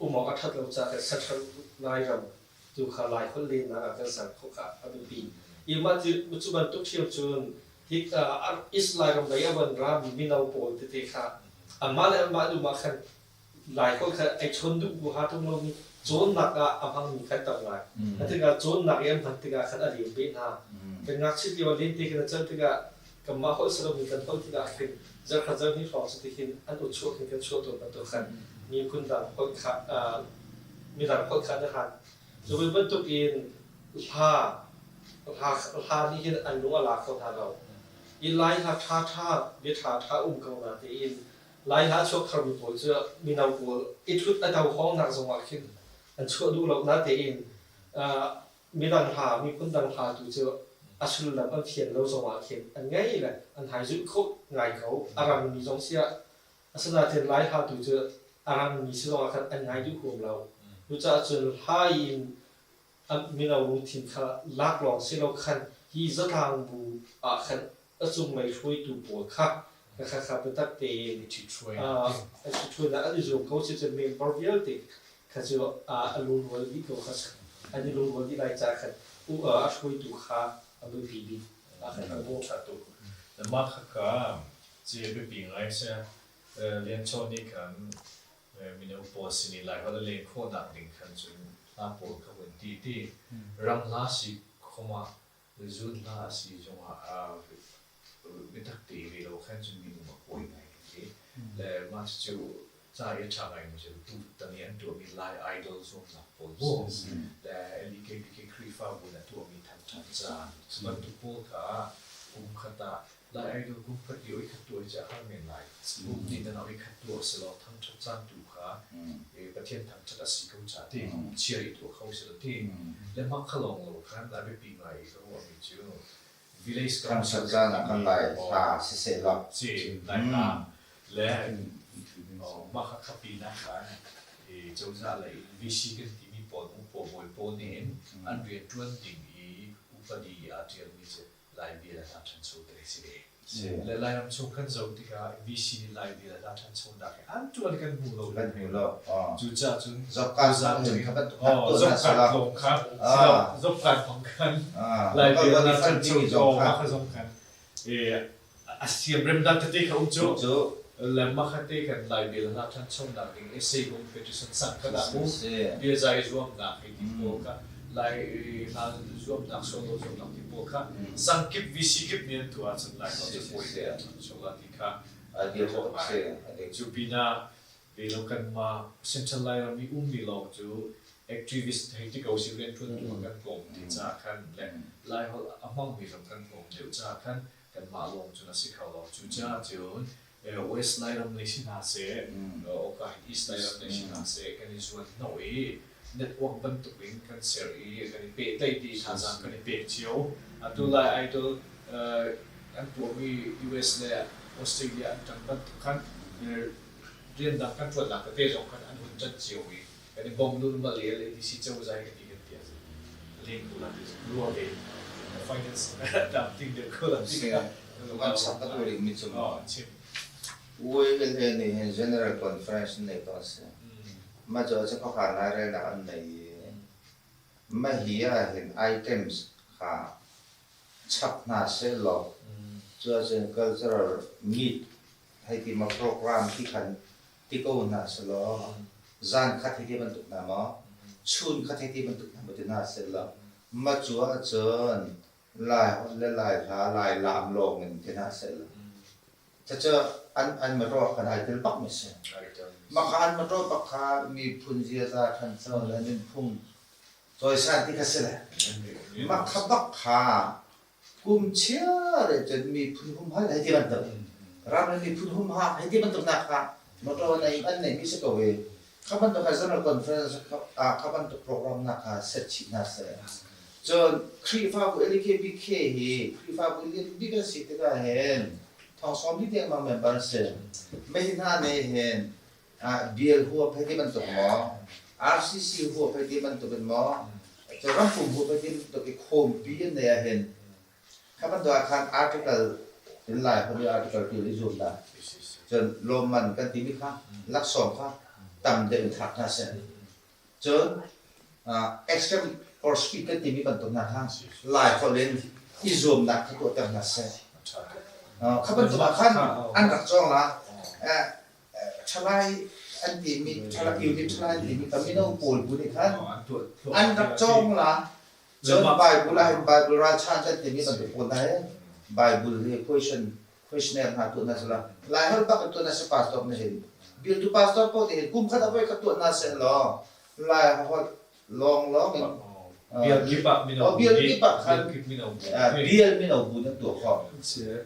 um awk a ṭhat lo caah khan Central Lairam tu kha Lai holh lennak ah kan ser khawh kha a biapi. I mah cu bantuk ṭhiam cun hi East Lairam lei a van rami mino pawl tete kha anmah le anmah duh ah khan Lai holh kha ai chawn duh huaha ṭung lomi cawnnak ah a hmangmi khan tam ngai. A tikah cawnnak i an hman tikah khan a lem beh hna. Kan ngakchia lio ah lente kan i celh tikah kanmah holh si lomi kan holh tikah khin zarhkhat zarhhnih hrawng cu tikhin an ut chuah khin kan chuah tawn bantuk khan miphun dang holh kha midang holh kha an i han. Cu bantuk in hla hla hla nih hin an lung a la kho hna lo. I Lai hla ṭhaṭha bia ṭhaṭha um ko na tein Lai hla chuak tharmi pawl cu mino pawl i ṭhut a do hawngnak zongah khin an chuah duh lo natein midang hla miphun dang hla tu cu a sullam an fian lo zongah khin an ngei le an hai zulh kho ngai ko. A rangmi zong siah asinain Lai hla tu cu a rangmi si zongah khan an ngai duh huam lo. Cucaah cun hla in mino lungthin kha lak lawng si lo khan hi zatlang bu ah khan a cunglei hruaitu pawl kha kha kha biatak tein ṭhitṭhuainak an i zuam ko si cun member vialte kha cu a lungrual dih ko kha an i lungrual dih lai caah khan a hruaitu kha a biapi bik ah khan a bawh. Ṭha tuk. Mah khakha ci biapi ngai si. Lian Chawn nih khan mino pawl sin i Laiholh a len khawhnak ding khan cun hla pawl kha vun ti ti. Ram hla si khom ah Zun hla a si zongah biatak te ve lo khan cun minung a kawi ngai kan ti. Le mah cucu ca i a ṭha ngaimi cu tutan i an tuahmi Lai Idol zuamnak pawl mu le LEKPK Khrihfabu nih a tuahmi thangṭhat ca bantuk pawl kha kum khat ah Lai Idol kum khat i oi khat tuah hi cu a har men lai. Kum hnih dan ah oi khat tuah selaw thangṭhat caan tu kha Pathian thangṭhat a si ko ca ti chiar i tuah kho selaw ti. Le mah kha lawng lo khan a biapi ngai i ka ruahmi cu Village Council caan ah kan Lai hla siseh law. Si, Lai hla le mah kha khapi nak khan cozah lei in VC kan timi pawl upa bawi pawl nih hin an rianṭuan ding i upadi aa ṭialmi cu Lai bia le hla ṭhancho te si ve. Le Lairam chung kan zoh tikah VC nih Lai bia le hla ṭhanchonak hi an ṭuan kan hmu lo. Kan hmu lo. Cucaah cun Zopkan kha bantuk zopkan lawng kha zopkan hmang khan Lai bia le hla ṭhancho mah kha zong khan a siamrem dan tete kha um cu. Le mah kha te kan Lai bia le hla ṭhanchonak ding essay competition sang kha dah mu biazai zuamnak hi ti pawl kha Lai hla zuamnak solo zuamnak ti pawl kha sangkip VC kip nih an tuah ahcun Lai holh cu fawi te an ṭhancho la ti kha cu pinah velo kanmah Central Lairam i ummi lawng cu activist hei ti ko si rianṭuantu kan tlawm ti caah khan le Laiholh a hmangmi zong kan tlawm deuh caah khan kanmah lawng cun a si kho lo. Cucaah cun West Lairam lei si hna seh, awka hin East Lairam lei si hna seh, kan i zuan hnawh i network bantuk in kan ser i kan i pehtlaih dih, thazaang kan i pek cio. Atu Lai Idol an tuahmi US le Australia an ṭan bantuk khan rian dang kan ṭuannak tete zong khan an hun ṭan cio i kan i bawm lulmal i LADC cozah hi kan ti kan ti ahcun leng ko la ti ruah ve finance tlamtling deuh ko la ti kha Kan chap ka tuah rih mi cu chim UALA nih hin General Conference an nei tawn si. Mah cu a khuakhan lairelnak an nei i mah hi ah hin items kha chap hna sehlaw cu ahcun cultural meet hei ti ma program ti khan ti ko hna sehlaw zan khat hei ti bantuk hna maw chun khat hei ti bantuk hna maw ti hna sehlaw mah cu ahcun Lai holh le Lai hla Lai laam lawng in ti hna sehlaw cucu an an mawṭaw khan ai tel bak mi si. Mah kha an mawṭaw bak kha miphun ziaza ṭhancho le nunphung cawisan ti kha si le mah kha bak kha kum chiar in cun miphun humhal hei ti bantuk ram le miphun humhak hei ti bantuk nak kha motor nei an neimi si ko i kha bantuk kha general conference ah kha bantuk program nak kha set chih hna seh. Cun Khrihfabu LKBK hi Khrihfabu lian bik an si tikah hin thong sawm li dengmang member an si. Mah hi hna nih hin bial huap hei ti bantuk maw RCC huap hei ti bantuk in maw cu rampum huap hei ti bantuk i khawmpi an nei ahhin kha bantuk ah khan article in lai holh i article ṭial i zuam dah cun lawmman kan timi kha laksawng kha tam deuh in thlak hna seh cun extreme or speed kan timi bantuk hna kha lai holh in i zuamnak kha tuahter hna seh kha bantuk ah khan an rak cawng la ṭhalai an timi ṭhalai unit ṭhalai an timi ka mino pawl bu nih khan an rak cawng la cun Bible ah hin Bible ralchan kan timi bantuk pawl hna hi Bible hi question questionnaire hna tuah hna sila Lai holh bak in tuah hna si pastor nih hin bialtu pastor paoh nih hin kum khat ah voi khat tuah hna seh law Lai holh lawnglawng in Bial kip ah mino bu bial kip ah khan bial mino bu nan tuah khawh.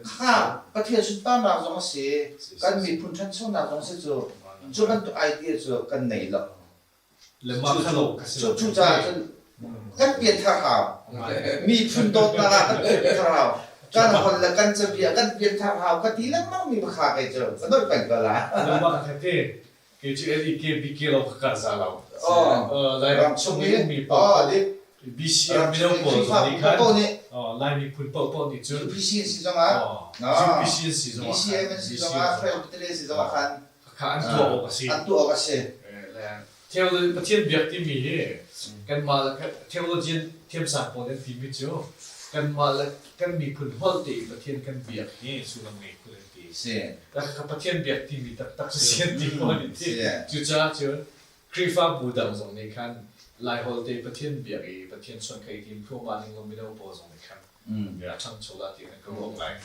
Kha Pathian sunparnak zong a si, kan miphun ṭhanchonak zong si cu cu bantuk idea cu kan nei lo. Cu cu caah cun kan pianthar hau. Miphun dawtnak ah kan pianthar hau. Kan holh le kan cabia kan pianthar hau ka ti lengmang mi kha kei cu ka nolh peng ko la. Kei cu LEK BK lo ka kar za lo. Lairam chung i ummi paoh BCM mino pawl zong nih khan Lai miphun paohpaoh nih cun UPC si zongah UPC si zongah BCM si zongah Presbyterian si zongah khan kha an tuah awk a si. An tuah awk a si. Theology Pathian biak timi hi kanmah le theologian thiamsang pawl an timi cu kanmah le kan miphun holh te i Pathian kan biak hi sullam ngei khun an ti. Si. Ka Pathian biak timi taktak cu si an ti ko an ti. Cucaah cun Khrihfabu dang zong nih khan Laiholh te Pathian biak i Pathian suan kha i tim thluahmah ning law mino pawl zong nih khan a ṭhangcho la ti kan ka ruah ngai.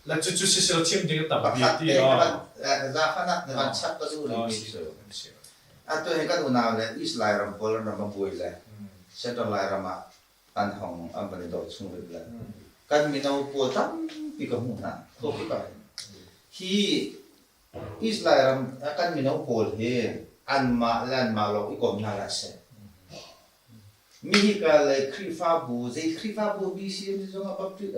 La cucu sisel chim ding a tampi Pakhat ti te zafanak na van chap ka duh rihmi cu atu hi kan unau le East Lairam pawl an ram a buai le Central Lairam ah an hong an van i dawh chung rih le kan mino pawl tampi ka hmuh hna khuakip ah hi East Lairam kan mino pawl hi anmah le anmah lawng i kom hna hlah seh. Mi hika lei Khrihfabu, zei Khrihfabu BCM si zongah Baptist,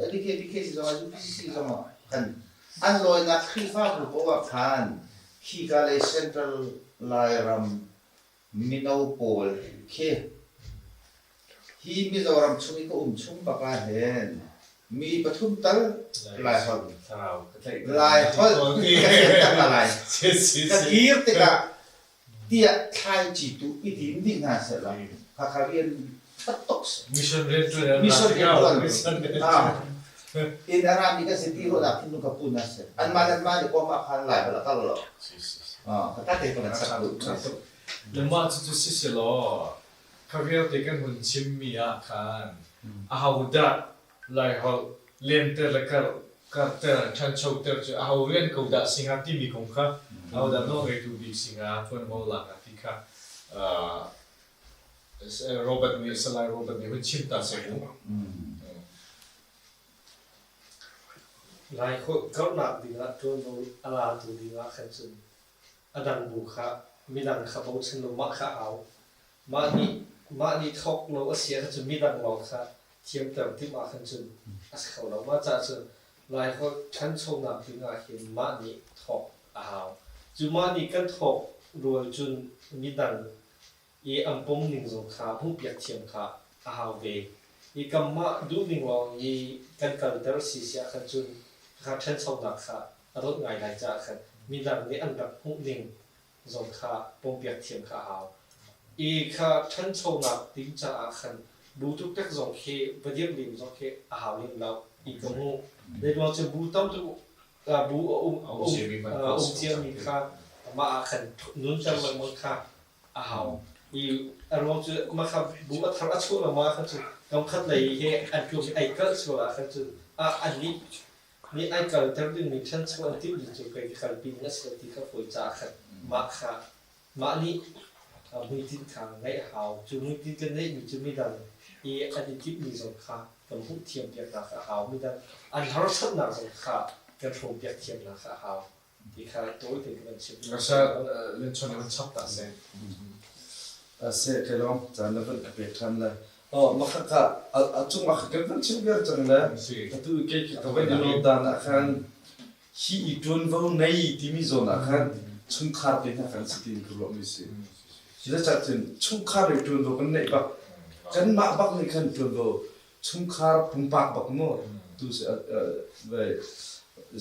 LDKBK si zongah UPCC zongah khan an lawinak Khrihfabu poah ah khan khika lei Central Lairam mino pawl khi hi Mizoram chung i ka um chung bak ah hin mi pathum tal Laiholh Laiholh ka thiam tak lai. Ka kir tikah tiah thlaici tu i tim dih hna sehlaw khakha rian ṭhat tuk si. Mission rianṭuan Mission rianṭuan. In a rami kan si ti ruahnak thinlung kha pu hna seh. Anmah le anmah nih kawm ah khan lai bal a kal lo. Ka ta te ko nan sak tu. Le mah cucu si selaw kha vialte kan hun chimmi ah khan ahodah Laiholh lenter le karhter, ṭhanchoter cu aho rian ko dah si hnga timi kong kha ahodah nawlngeitu bik si hnga, ṭuanvo lak hnga ti kha Robert nih Salai Robert nih hun chim ta seh mu. Laiholh karhnak dingah ṭuanvo a latu dingah khan cun a dang bu kha midang kha bochan lo mah kha a hau. Mah nih mah nih thawk lo a si ahcun midang lawng kha thiamter timh ahkhan cun a si kho lo. Mah caah cun Laiholh ṭhanchonak ding ah hin mah nih thawk a hau. Cu mah nih kan thawk rual cun midang i an pom ning zong kha hmuhpiak thiam kha a hau ve. I kanmah duhning lawng i kan kalter si si ahkhan cun kha ṭhanchonak kha a dawt ngai lai caah khan midang nih an rak hmuh ning zong kha pompiak thiam kha a hau. I kha ṭhanchonak ding caah khan bu tuktek zong khi va dirh lim zong khi a hau lem lo i ka hmuh. Zeiruang cu bu tam tuk bu a um um ciami kha mah ah khan nunter lengmang kha a hau. I a ruang cu mah kha bu a thar a chuah lengmang ah khan cun kamkhat lei he an tlum i ai kalh sual ah khan cun an nih nih ai kalter dingmi ṭhancho an timh ding cu kei ka kalpi ding a si lo ti kha fawi caah khan mah kha mah nih hmuitinh kha ngeih a hau. Cu hmuitinh kan ngeihmi cu midang i an i timhmi zong kha kan hmuh thiampiaknak a hau. Midang an harsatnak zong kha kan hrawmpiak thiamnak kha a hau. Ti kha tawi tein ka van chim. Ngasa lenchon in chap ta seh. Seh ke lawng caan na van ka pek ṭhan le oh makha ka a cung ah kan van chim viar cang le atu ke ka van i lawt dan ah khan hi i ṭuanvo nei timi zawn ah khan chungkhar te hna kan si tiin ka ruah mi si. Zeicahcun chungkhar i ṭuanvo kan neih bak kanmah bak nih khan ṭuanvo chungkhar pumpak bak maw tu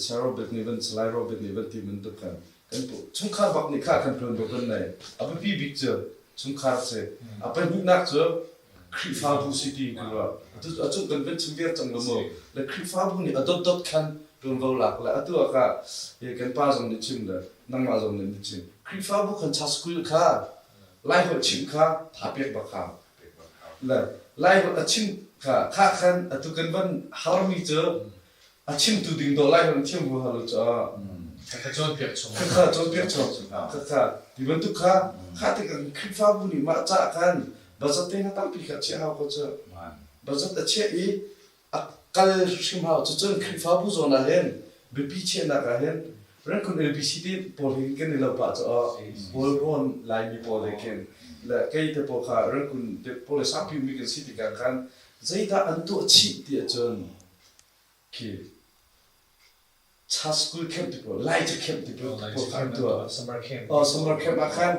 Sir Robert nih van Salai Robert nih van ti bantuk khan kan chungkhar bak nih kha kan ṭuan bak kan nei a biapi bik cu chungkhar si a pahnihnak cu Khrihfabu si ti ku ruah a cung kan van chim viar cang lo mu le Khrihfabu nih a dotdot khan ṭuanvo lak le atu ah ka kan pa zong nih chim le nangmah zong nih na chim Khrihfabu khan cha school kha Laiholh chim kha tha pek bak hau le Laiholh a chim kha kha khan atu kan van harmi cu a chimtu ding dawh Laiholh thiam hu halo cu Kha cawnpiak chung kha cawnpiak chung kha kha ti bantuk kha kha ti kan Khrihfabu nih mah ca khan budget te na tampi kha chiah hau ko cu budget a chiah i a kal hrim hau. Cucun Khrihfabu zawn ah hin biapi chiahnak ah hin Rangoon LBC te pawl he kan i lo pah cu pawl rawn Laimi pawl he khin le kei te pawl kha Rangoon te pawl le saupi mi kan si tikah khan zeidah an tuah chih ti ahcun khi Cha school camp ti pawl Lai ca camp ti pawl pawl kha an tuah. Summer camp. Oh, summer camp ah khan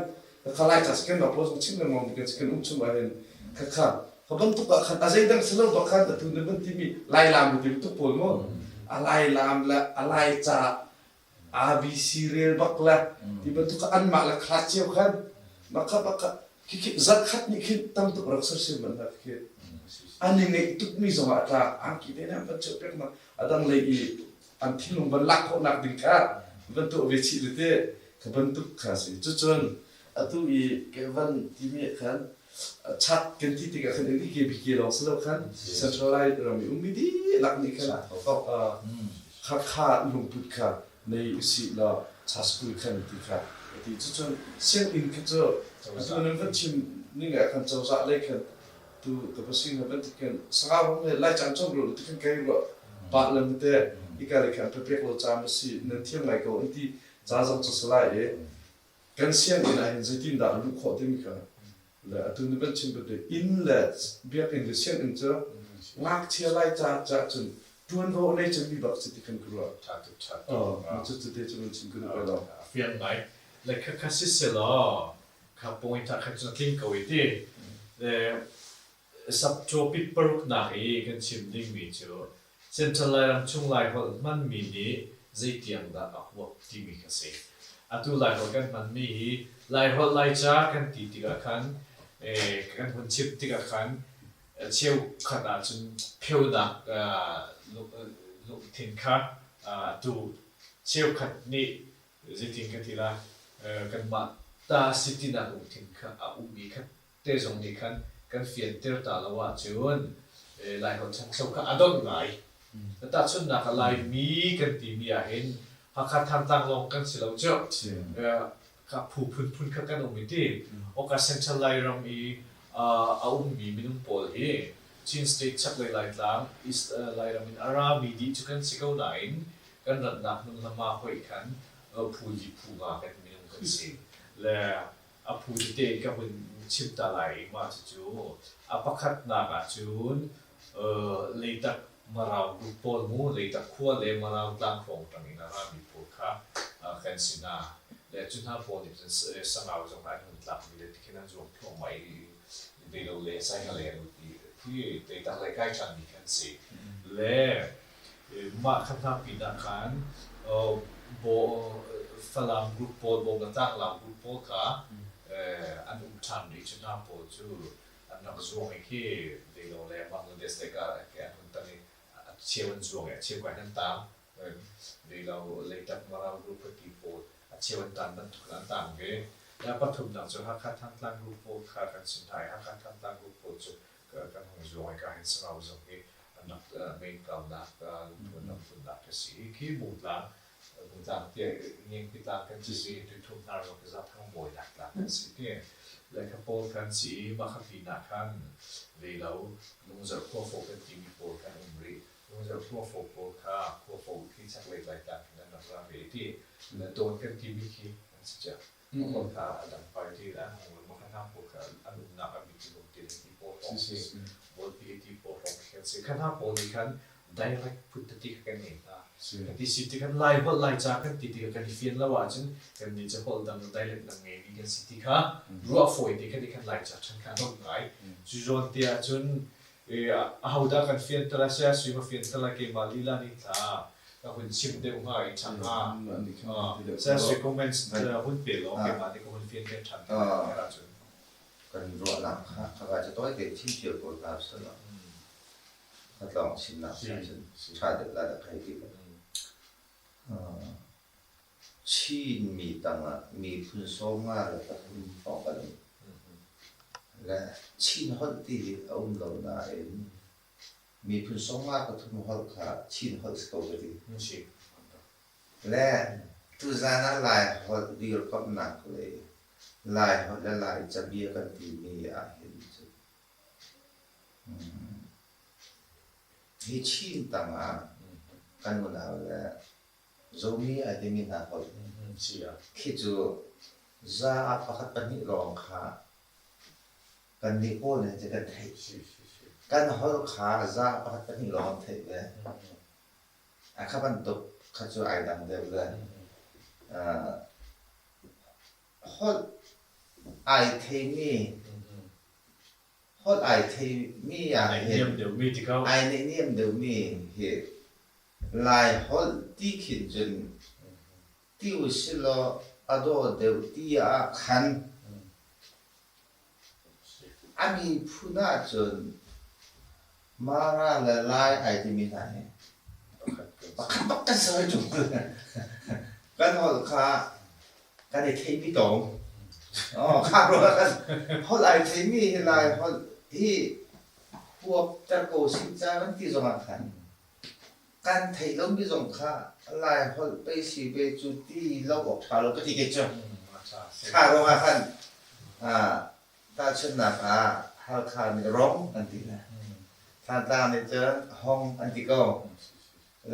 kha Lai ca camp ah pawl zong chim lengmang mi kan um chung ah hin kha kha kha bantuk ah khan a zeidang si lo bak khan atu na van timi Lai lam ti tuk pawl mu a Lai lam le a Lai ca ABC rel bak le ti bantuk anmah le class cio khan makha bakha khi zarkhat nih khin tam tuk rak sersiam man na khi an i ngeih tukmi zong ah tlak angki te na van chuah pek ma a dang lei i an thinlung van lak khawhnak ding kha van tuah ve chih le te kha bantuk kha si cucun atu i ke van timi ah khan chat kan ti tikah khan KBK lawng si lo khan centralized ram i ummi dihlak nih khan kha kha lungput kha nei usih law cha school khan ti kha ti cucun sianginn kha cu atu nan van chim ning ah khan cozah lei khan tu ka pasing ha van ti khan sangau ram le lai cang chong ro ti khan kai ro pa lam te ika le khan pepek lo cam si nan thiam ngai ko an ti ca zong cu salai i kan sianginn ah hin zeitin dah luh khawh timi kha. Le atu ni kan chim bantuk inn le biakinn le sianginn cu ngakchia lai ca caah cun ṭuanvo a nei cemmi bak si ti kan ka ruah. Ṭha tuk, ṭha tuk. Oh, cu cu te cu kan chim ka duh ve lo. Fiang ngai. Le khakha siselaw kha point ah khan cun a tling ko i ti. Le Subtopic paruknak i kan chim dingmi cu Central Lairam chung Laiholh hmanmi nih zeitiang dah a huap timi kha si. Atu Laiholh kan hmanmi hi Laiholh Laica kan ti tikah khan kan hun chim tikah khan cheukhat ahcun pheunak lungthin kha atu cheukhat nih zeitin ka ti lai kanmah ta si tinak lungthin kha a ummi kha te zong nih khan kan fianter ta lo ahcun Laiholh ṭhancho kha a donh ngai. Tahchunhnak ah Laimi kan timi ahhin Hakha Thantlang lawng kan si lo cu. Kha phu phunphun kha kan um i ti. Awka Central Lairam i a ummi minung pawl hi Chin State chaklei Laitlang, East Lairam in a rami dih cu kan si ko nain kan ratnak hmunhma hoih khan phu li phu nga kan minung kan si. Le A phu tete in ka hun chim ta lai i mah cucu a pakhatnak ahcun Leitak Marau group pawl mu Leitak khua le Marau tlang hrawng ṭang in a rami pawl kha kan si hna. Le cu hna pawl nih cun Sangau zong an hun tlakmi le tikhin an zuang thluahmah i Deilo le Saiha le an lut i khi Leitak lei kai ṭhanmi khan si. Le Mah kha hna pinah khan Falam group pawl, Bawmlatlang group pawl kha an um ṭhan rih. Cu hna pawl cu an rak zuang i khi Leilo le Bangladesh lei ka an hun tan i a cheu an zuang i a cheu ka hin an taang. Leilo Leitak Marau group ti pawl a cheu an taan bantuk in an taang ve. A pathumnak cu Hakha Thantlang group pawl kha kan chim hna i Hakha Thantlang group pawl cu kan hung zuang i ka hin Sangau zong hi an rak main kaunak lungthun ka si. Khi Bungtlang Bungtlang tiah Ngengpi tlang kan si si tuithum hnar zong khi Zathang bawinak tlang kan si ti. Le kha pawl kan si i mah kha pinah khan Leilo Lungzarh khuafo kan timi pawl kan um rih. Lungzarh khuafo pawl kha khuafo khi chaklei Laitlang khin an rak ra ve ti. Le Dawn kan timi khi an si cia. Pawl kha a dang party le an hung ma kha hna pawl kha an umnak a bik lung ti le ti pawl hrawng si bawlpi ti pawl hrawng khi kan si kha hna pawl nih khan direct phun tete kha kan ngei hna kan ti si ti khan lai holh lai ca kan ti tikah kan i fian lo ahcun kan nih cu holh dang dialect dang ngeimi kan si ti kha ruah fawi te khan i khan lai ca ṭhan kha a dong ngai cu zawn te ahcun ahodah kan fianter a si a sui ma fianter lai keimah lila nih tla ka hun chim deuh hnga i ṭha hnga. Saya sui comments hun pe law keimah nih ka hun fianter ṭhan te lai ahcun. Kan ruahnak kha khaka cu tawi te chim cio ko hna selaw khatlawng chimnak cun ṭha deuh la dah kai ti lo. Chinmi tangah miphun 53 hrawng kan um. Le Chin holh ti hi a um lo nain miphun 53 holh kha Chin holh si ko ka ti. Le tuzaan ah Lai holh dirkamhnak le Lai holh le Lai cabia kan timi ahhin cun hi Chin tangah kan unau le Zomi ai timi hna holh khi cu za ah pakhat pahnih lawng kha kannih pawl nih cun kan theih. Kan holh kha za ah pakhat pahnih lawng an theih ve. A kha bantuk kha cu ai dang deuh le holh ai theimi holh ai theimi ah hin ai neihniam deuhmi hi Laiholh ti khin cun ti usilaw a dawh deuh ti ah khan a miphun ahcun Mara le Lai ai timi hna hi pakhat bak kan si hoi ṭung. Kan holh kha kan i theimi tawng. Oh, kha ruang kan holh ai theimi hi Lai holh hi huapter ko sih ca kan ti zongah khan kan theih lomi zong kha Lai holh pei si ve cu ti lo awk ṭha lo ka ti kei cu. Kha ruangah khan tahchunhnak ah Halkha nih rong an ti hna. Thantlang nih cun hong an ti ko.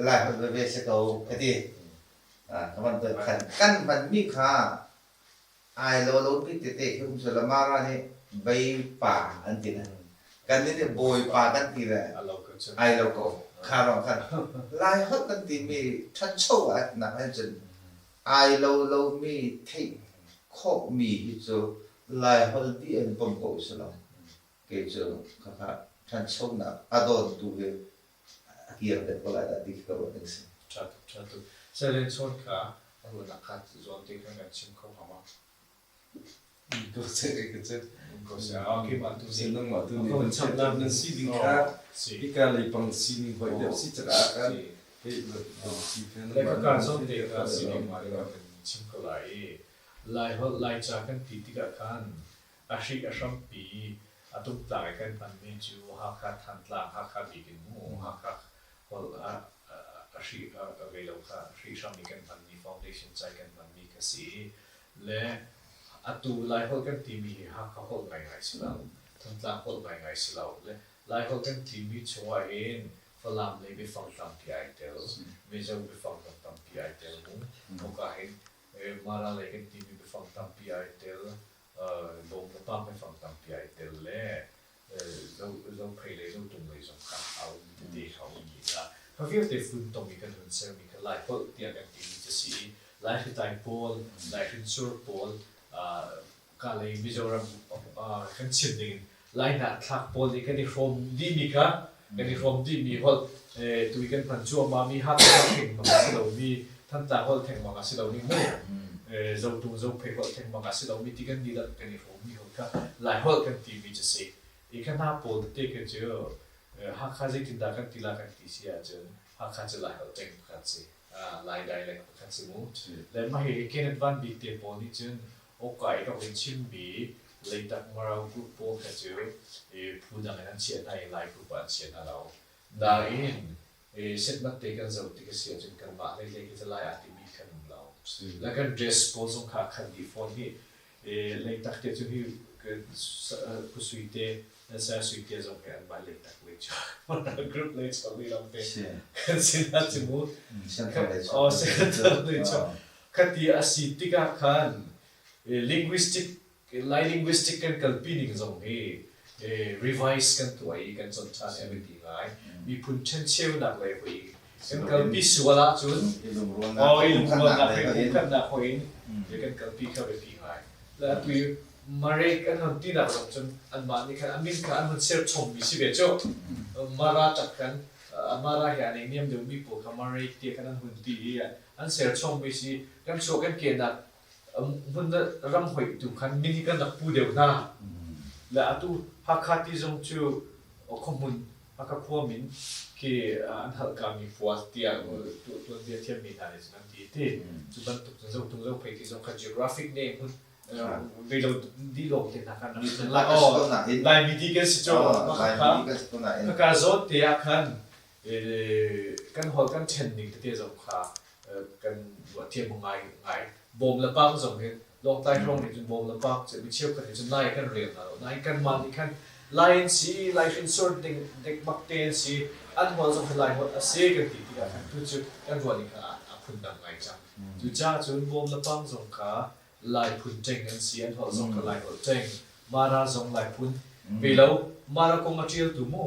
Lai holh veve si ko ka ti. Ka bantuk khan kan hmanmi kha ai lo lomi tete khi um selaw Mara nih Veipa an ti le kan nih Bawipa kan ti le ai lo ko. Kha rong khan Lai holh kan timi ṭhancho ah nak hin cun ai lo lomi theih khawhmi hi cu Lai holh dih an pom ko si lo. Kei cu khakha ṭhanchonak a dawntu hi a kir deuh ko lai dah ti khi ka ruah ding si. Ṭha tuk, ṭha tuk. Salen chawn kha a ruahnak kha zawn te khan kan chim kho hnga ma? Ko se ka cu. Ko se. Okay, mah tu si nangmah tu nih nan chapnak nan si ding kha hika leipang sining hoi deuh si caah kan hei si kha Le ka ka zawn te kha sining ma le kan chim ko lai i Lai holh Laica kan ti tikah khan a hrik a hrampi a tumtlang i kan hmanmi cu Hakha Thantlang Hakha bik in mu Hakha holh a hri a ngei lo kha hrihhram i kan hmanmi foundation ca i kan hmanmi kha si i le atu Laiholh kan timi hi Hakha holh ngaingai si lo, Thantlang holh ngaingai si lo le Laiholh kan timi chungah hin Falam lei biafang tampi ai tel, Mizo biafang zong tampi ai tel mu. Hika hin Mara lei kan timi biafang tampi ai tel, Bawm le Pam biafang tampi ai tel le Zophei le Zotung lei zong kha a um tete kha a um dih hna. Kha vialte funtom i kan hun sermi kha Laiholh tiah kan timi cu a si i Laihritlai pawl, Laihrinsur pawl, ka lei Mizoram kan chim ning in Lai hnahthlak pawl nih kan i hrawm dihmi kha kan i hrawm dihmi holh tu i kan hman cuahmahmi Hakha thengmang a si lomi Thantlang holh thengmang a si lomi mu Zotung Zophei holh thengmang a si lomi ti kan dihlak kan i hrawmmi holh kha Laiholh kan timi cu si. I kha hna pawl tete kha cu Hakha zeitindah kan ti la kan ti si ahcun Hakha cu Laiholh peng pakhat si. Lai dialect pakhat si mu. Le mah hihi Kenneth Van Bik te pawl nih cun awka i rak in chimmi Leitak Marau group pawl kha cu phu dang in an chiah hna i Lai group ah an chia hna lo. Nain setmat te kan zoh tik a si ahcun kanmah hleihlei khi cu Lai aa timi kan um lo. Le kan dress pawl zong kha a khat dih fawn hi. Leitak te cu hi Pu Sui te, Saya Sui te zong hi anmah Leitak lei cu group lei chuak lei lawng te kan si hna cu mu. Oh, Senthang lei chuak. Khati a si tikah khan linguistic Lai linguistic kan kalpi ning zong hi revise kan tuah i kan cawn ṭhan a biapi ngai. Miphun ṭhencheunak lei hoi kan kalpi sual ahcun oh, i lungrualnak he pumkhatnak hoi in kan kalpi kha biapi ngai. Le atu i Marek an hon tinak zong cun anmah nih khan a min kha an hun ser chommi si ve cu. Mara tak khan Mara he an niam deuhmi pawl kha Marek tiah khan an hun ti i an ser chommi si kan chuah kan kenak hmun ram hoih tu khan min hi kan rak pu deuh hna. Le atu Hakha ti zong cu khuahmun Hakha khua min khi an halkami khua tiah tuanbia thiammi hna nih cun an ti ti. Cu bantuk cun Zotung Zophei ti zong kha geographic name hmun ve lo dih lawng te hna khan Laimi ti kan si cu. Khaka zawn te ah khan kan holh kan ṭhen ning tete zong kha kan ruah thiam ngai ngai. Bawm le pang zong hi Lawngtlai hrawng nih cun bawm le pang cu mi cheukhat nih cun Lai kan rel hna lo. Nain kanmah nih khan Lai an si, Lai hrinsor ding dek te an si, an holh zong hi Lai holh a si kan ti tikah khan tu cu kan ruah ning kha a phundang ngai cang. Cucaah cun bawm le pang zong kha Lai phun ṭeng an si, an holh zong kha Lai holh ṭeng. Mara zong Lai phun. Ve lo, Mara kong a ṭialtu mu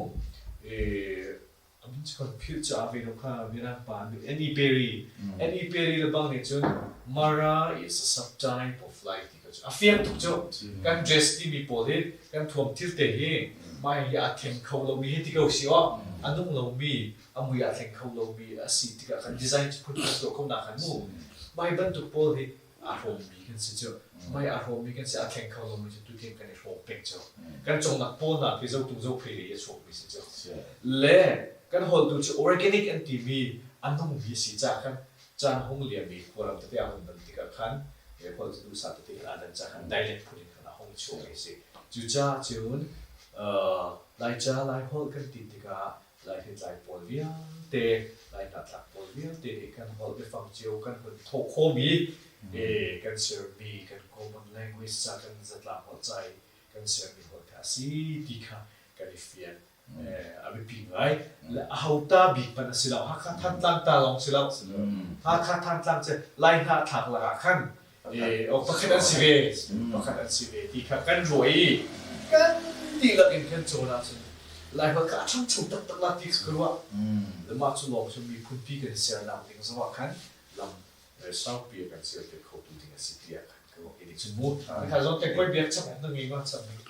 amin cu philh cu aa ve lo kha Mirang pa N.E. Perry N.E. Perry le bang nih cun Mara is a subtype of life ti kha cu a fiang tuk cu kan dress timi pawl hi kan thuam thil te hi mah hi aa thleng kho lomi hi ti ko si aw a nung lomi a mui aa thleng kho lomi a si tikah kan design phun kan tuah kho nak khan mu mah hi bantuk pawl hi aa hrawmmi kan si cu mei aa hrawmmi kan si aa thleng kho lomi cu tutiang kan i hrawm peng cu kan cungnak pawlnak hi zotung zophei lei a chuakmi si cu le kan holtu cu organic an timi a nungmi si caah khan caan hung liam i khuaram tete a hung dan tikah khan holh cu duhsah tete khan aa dan caah khan dialect phun in khan a hung chuak si cucaah cun Laica Laiholh kan ti tikah Laihritlai pawl vialte, Lai hnahthlak pawl vialte nih kan holh biafang cio kan hun thawh khawhmi kan sermi kan common language ca kan zatlang holh ca i kan sermi holh kha a si ti kha kan i fian a biapi ngai. Le aho ta bik hmanh a si lo. Hakha Thantlang ta lawng si lo. Hakha Thantlang cu Lai hnahthlak lakah khan pakhat an si ve. Pakhat an si ve ti kha kan ruah i. Kan dihlak in kan cawn ahcun Laiholh kha a ṭhangcho taktak la ti kha ka ruah. Le mah cu lawng cu miphunpi kan sernak ding zong ah khan lam saupi a kan serpiak khotu ding a si tiah khan ka ruah. Hi cun mu kha zong te koi biak chap na ngei ma chap ning.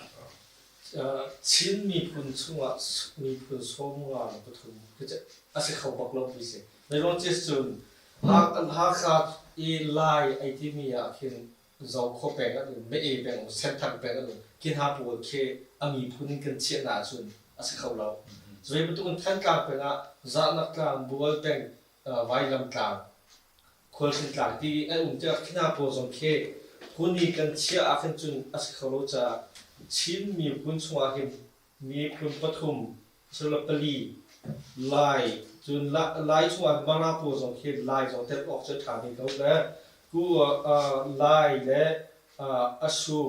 Chin miphun chungah miphun 53 a si kho bak lo ti si. Meiruang cun Hakha i Lai ai timi ah khin Zokhua peng an um, Meh peng um, Senthang peng an um. Khi hna pawl khi a miphun in kan chiah hna ahcun a si kho lo. Cu bantuk in Thantlang peng ah Zahnak tlang, Bual peng, Vailam tlang, Khualhring tlang ti an um tikah khi hna pawl zong khi phun i kan chiah ah khin cun a si kho lo caah Chin miphun chungah hin miphun pathum asiloah pali Lai cun Lai chungah Mara pawl zong khi Lai zong telh awk cu a ṭha ve ko le ku Lai le Asu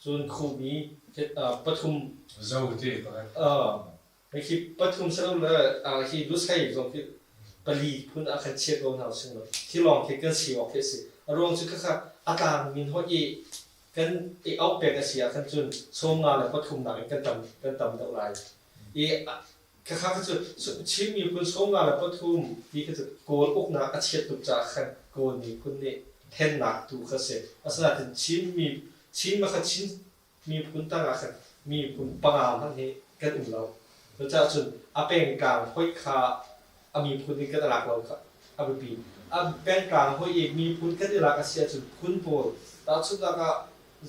cun Khumi pathum Zo ti Hi pathum silole hi Lusei zong hi pali phun ah khan chia ko hna using law hi lawng khi kan si awk khi a si. A ruang cu khakha a tlang min hawih i kan i auh pek a si ah khan cun sawmnga le pathumnak in kan tam kan tam deuh lai. I khakha kha cu Chin miphun 53 ti kha cu Kawl uknak a chiat tuk caah khan Kawl miphun nih thennak tu kha si. Asinain Chin mi Chin ma kha Chin miphun tangah khan miphun panga hmanh hi kan um lo. Cucaah cun a pengtlang hoih kha a miphun in kan i lak lo kha a biapi. A pengtlang hoih i miphun kan i lak a si ahcun phun pawl tahchunhnak ah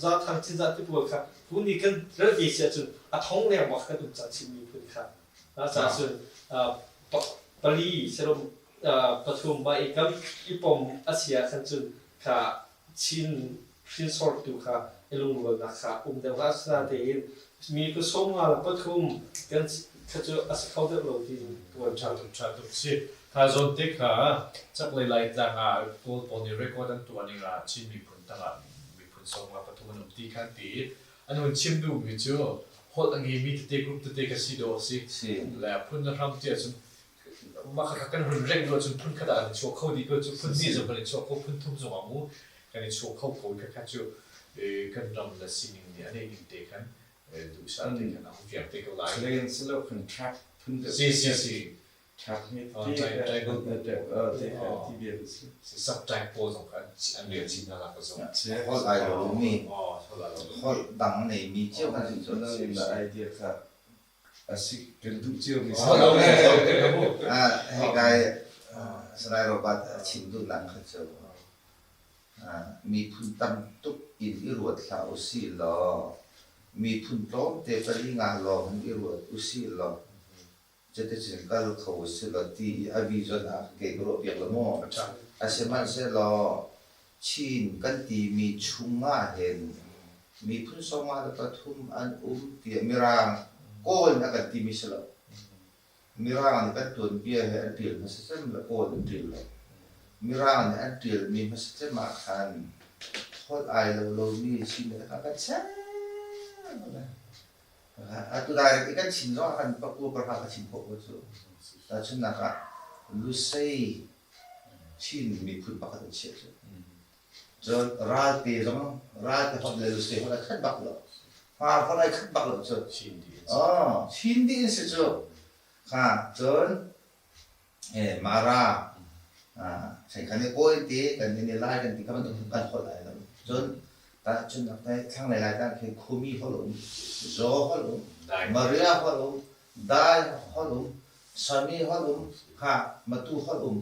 Zathang Cinzah ti pawl kha phun i kan relh ve si ahcun a thong leng bak kan um cang Chin miphun kha. Cucaah cun pali serum pathum mah i kan i pom a si ahkhan cun kha Chin hrinsortu kha i lungrualnak kha um deuh hlah. Asinain mi ku 53 le pathum kan kha cu a si kho deuh lo ti tuan ṭha tuk ṭha tuk si. Kha zawn te kha chaklei Laitlang ah Kawl pawl nih record an tuah ning ah Chin miphun tangah miphun 53 an um ti kha an ti. An hun chim duhmi cu holh a ngeimi tete group tete kha si dawh a si. Le phun le hram ti ahcun mah kha kan hun rengh duh ahcun phun khat ah kan i chuah kho dih ko cu phun hnih zong kan i chuah kho phun thum zong ah mu kan i chuah kho ko kha kha cu kan ram le sining nih a neih ning te khan duhsah te khan a hung fiang te ko lai. Clan si lo khan track phun deuh. Si si si. Track hi tribal ti ti bia si. Subtype pawl zong kha an rel chin hna la ka zong. Holh ai lo mi holh dang nei mi cio kan si cu. Na idea kha A si kan duh cio mi si. Hika Salai Robert a chim duhnak kha cu miphun tam tuk in i ruat hlah usih law miphun tlawmte pali nga lawng in i ruat usih law cuticun kal kho usih law ti i a vision ah kei ka ruahpiak lo maw? Asihmanhsehlaw Chin kan timi chung ahhin miphun 53 an um tiah Mirang Kawl nih a kan timi si lo. Mirang nih kan tuanbia he an ṭial hmasa cem le Kawl an ṭial lo. Mirang nih an ṭialmi hmasa cem ah khan holh ai lo lomi Chin nih kan ser. Atu direct i kan chim zong ah kan pakua parha ka chim khawh ko cu. Tahchunhnak ah Lusei Chin miphun pakhat an chiah cu. Cun ralte zong ralte holh le Lusei holh ai khat bak lo. Hmar holh ai khat bak lo cu. Chin dih in si. Oh, Chin dih in si cu. Kha cun Mara kan i kawi ti kan in i lai kan ti kha bantuk kan holh ai lo. Cun tahchunhnak thlanglei lai tan khi Khumi holh um, Zaw holh um, Maria holh um, Dai holh um, Sami holh um, kha Matu holh um.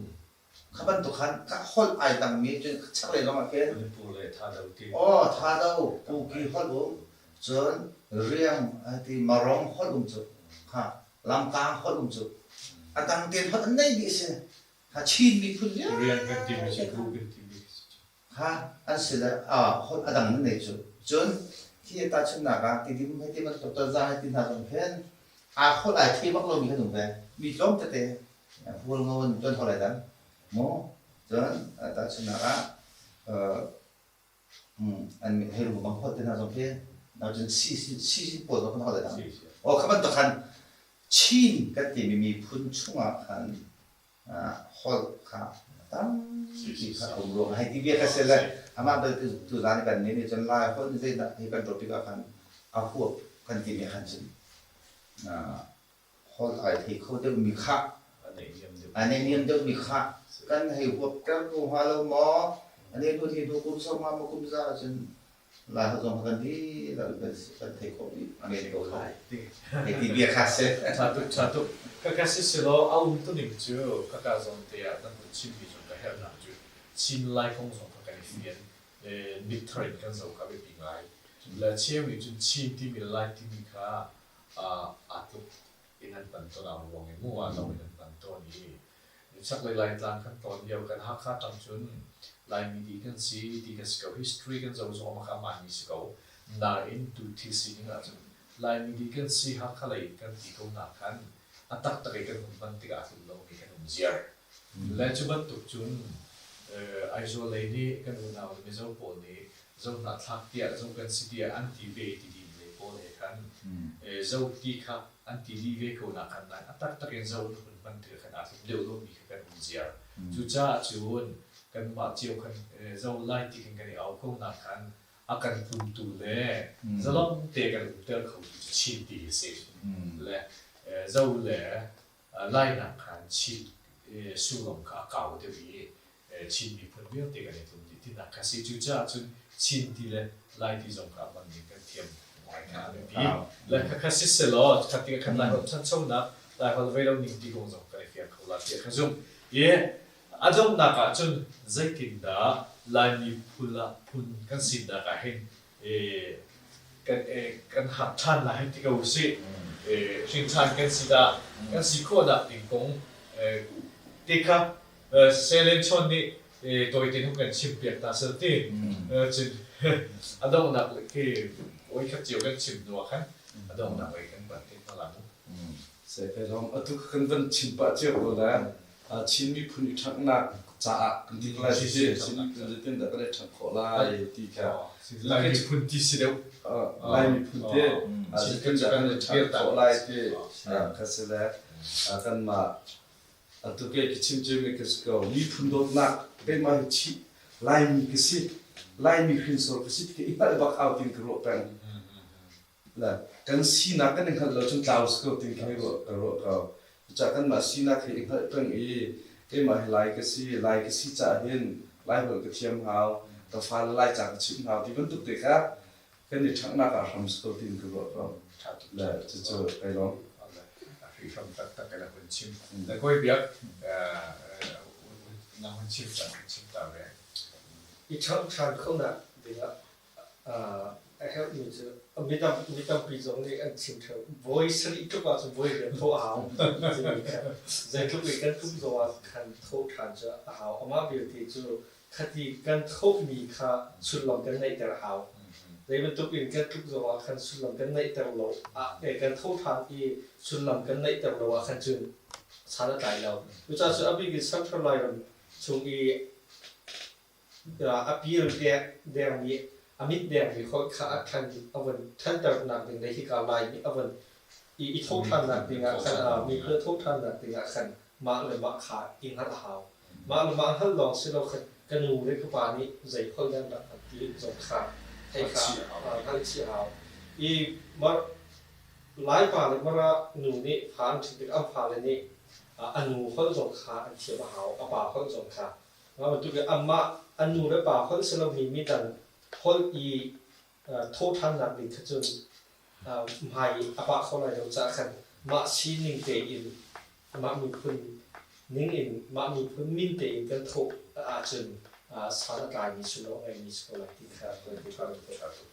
Kha bantuk khan ka holh ai dangmi cun chaklei zong ah khin Manipur le Thado ti. Aw Thado Kuki holh um cun Riang ti Marong holh um cu kha Lamkang holh um cu a dang tein holh an nei dih si kha Chin miphun vialte Rian kan timi cu bu kan timi kha an si le holh a dang nan nei cu cun hi tahchunhnak ah tidim hei ti bantuk taza hei ti hna zong khin aa holh ai thei bak lomi kan um ve mi tlawm tete hual ngo in tuan holh ai dang mu cun tahchunhnak ah an hei ru bang holh te hna zong khi cun si si pawl zong kan holh ai dang aw kha bantuk khan Chin kan timi miphun chungah khan holh kha tampi kha a um ruang hei ti bia kha si le amah bel tuzan kan nih nih cun Lai holh nih zeidah hi kan topic ah khan a huap. kan timi khan cun holh ai thei kho deuhmi kha a neihniam deuhmi kha kan hei huapter ko hnga lo maw? A ne hnu thi hnu kum sawm ma kum za ahcun Lai holh zong kan dihlak in kan theih khawh dih men ko lai. Hei ti bia kha si. Ṭha tuk, ṭha tuk. Kaka siselaw a um tuning cu kaka zawn te ah nan vun chimmi zong ka herhnak cu Chin Lai kong zong kha kan i fian. Mit thar in kan zoh kha biapi ngai. Le cheu nih cun Chin timi le Lai timi kha aa tluk in an hman tawn, aa ruang i mu aa lo in an hman tawn i chaklei Laitlang kan tawn lio kan Hakha ṭang cun Laimi dih kan si ti kan si ko. History kan zoh zong ah mah mi si ko. Nain tu thil sining ahcun Laimi dih kan si Hakha lei in kan ti ko na khan a taktak i kan hun hman tikah a tlum lomi kan um ziar. Le cu bantuk cun Aizawl lei nih kan unau le Mizo pawl nih Zohnahthlak tiah zo kan si tiah an ti ve ti dih lei pawl he khan zo ti kha an ti dih ve ko nak khan nain a taktak in zo an hun hman tikah khan aa tluk deuh lomi kha kan um ziar. Cucaah cun kanmah cio khan zo lai ti khan kan i au ko nak khan a kan tlumtu le zalong te kan umter kho tu cu Chin ti hi si. Le zo le Lainak khan Chin sullam kha a kau deuh i Chin miphun vialte kan i tlum dih tinak kha si. Cucaah cun Chin ti le Lai ti zong kha a hman ning kan thiam ngai kha a biapi. Le khakha siselaw kha ti khan Laiholh ṭhanchonak, Laiholh vei lo ning ti kong zong kan i fiang kho la tiah ka zumh. I a donghnak ah cun zeitindah Laimi phun ah phun kan sinak ah hin kan hak ṭhan lai hei ti ko usih. Hrin ṭhan kan si dah kan si khawhnak ding kong te kha Selen Chawn nih tawite hung kan chimpiak ta sel ti. Cun a donghnak khi oi khat cio kan chim hnu ah khan a donghnak lei kan van te hna la mu. Sai kai lawm. Atu kan van chim pah cio ko la. Chin miphun i ṭhanghnak caah kan ti lai si si. Chin miphun zeitin dah kan i ṭhangh khawh lai ti kha. Lai miphun ti si deuh. Lai miphun te zeitin dah kan i ṭhangh khawh lai ti kha si le kanmah atu ke ka chim cemi ka si ko. Miphun dawtnak keimah hi chih Laimi ka si. Laimi hrinsor ka si ti ka i hngalh bak au tin ka ruah peng. Le kan sinak kan i hngalh lo cun tlau si ko tin khi ruah ka ruah ko. Cucaah kanmah sinak hi i hngalh peng i keimah hi Lai ka si, Lai ka si caah hin Lai holh ka thiam hau, ka fale Lai ca ka chimh hau ti bantuk te kha kan i ṭhanghnak ah hram si ko tin ka ruah ko. Le cucu kai lawm. Hri hram taktak in a hun chim. Na kawi biak na hun chim ta hun chim ta ve. I ṭhangh ṭhan khonak dingah a herhmi cu mi tampi zong nih an chim ṭheo. Voi sarih tluk ahcun voi rian thawh a hau timi kha zeitluk i kan tluk zongah khan thawh ṭhan cu a hau. Amah belte cu khati kan thawhmi kha sullam kan ngeihter a hau. Zei bantuk in kan tluk zongah khan sullam kan ngeihter lo ah kan tho ṭhan i sullam kan ngeihter lo ah khan cun san a tlai lo. Cucaah cun a bik in Central Lairam chung i a pil dengmi a mit dengmi holh kha a ṭhan a vun ṭhanternak ding le hika Laimi a vun i thawhṭhannak dingah khan miphun a thawhṭhannak dingah khan mah le mah kha i hngalh a hau. Mah le mah hngalh lawng si lo khan ka nu le ka pa nih zei holh dah an rak hngalh ti zong kha theih kha hngalh chih a hau. I Laipa le Mara nu nih fa an hrin tikah an fale nih a nu holh zong kha an thiam a hau, a pa holh zong kha. Mah bantuk in amah a nu le pa holh si lomi midang holh i thawhṭhannak ding kha cun hmai a pah kho lai lo caah khan mah sining tein mah miphun ning in mah miphun min tein kan thawh ahcun san a tlaimi si lo a ngeimi si ko lai ti kha kan ti ṭha tuk.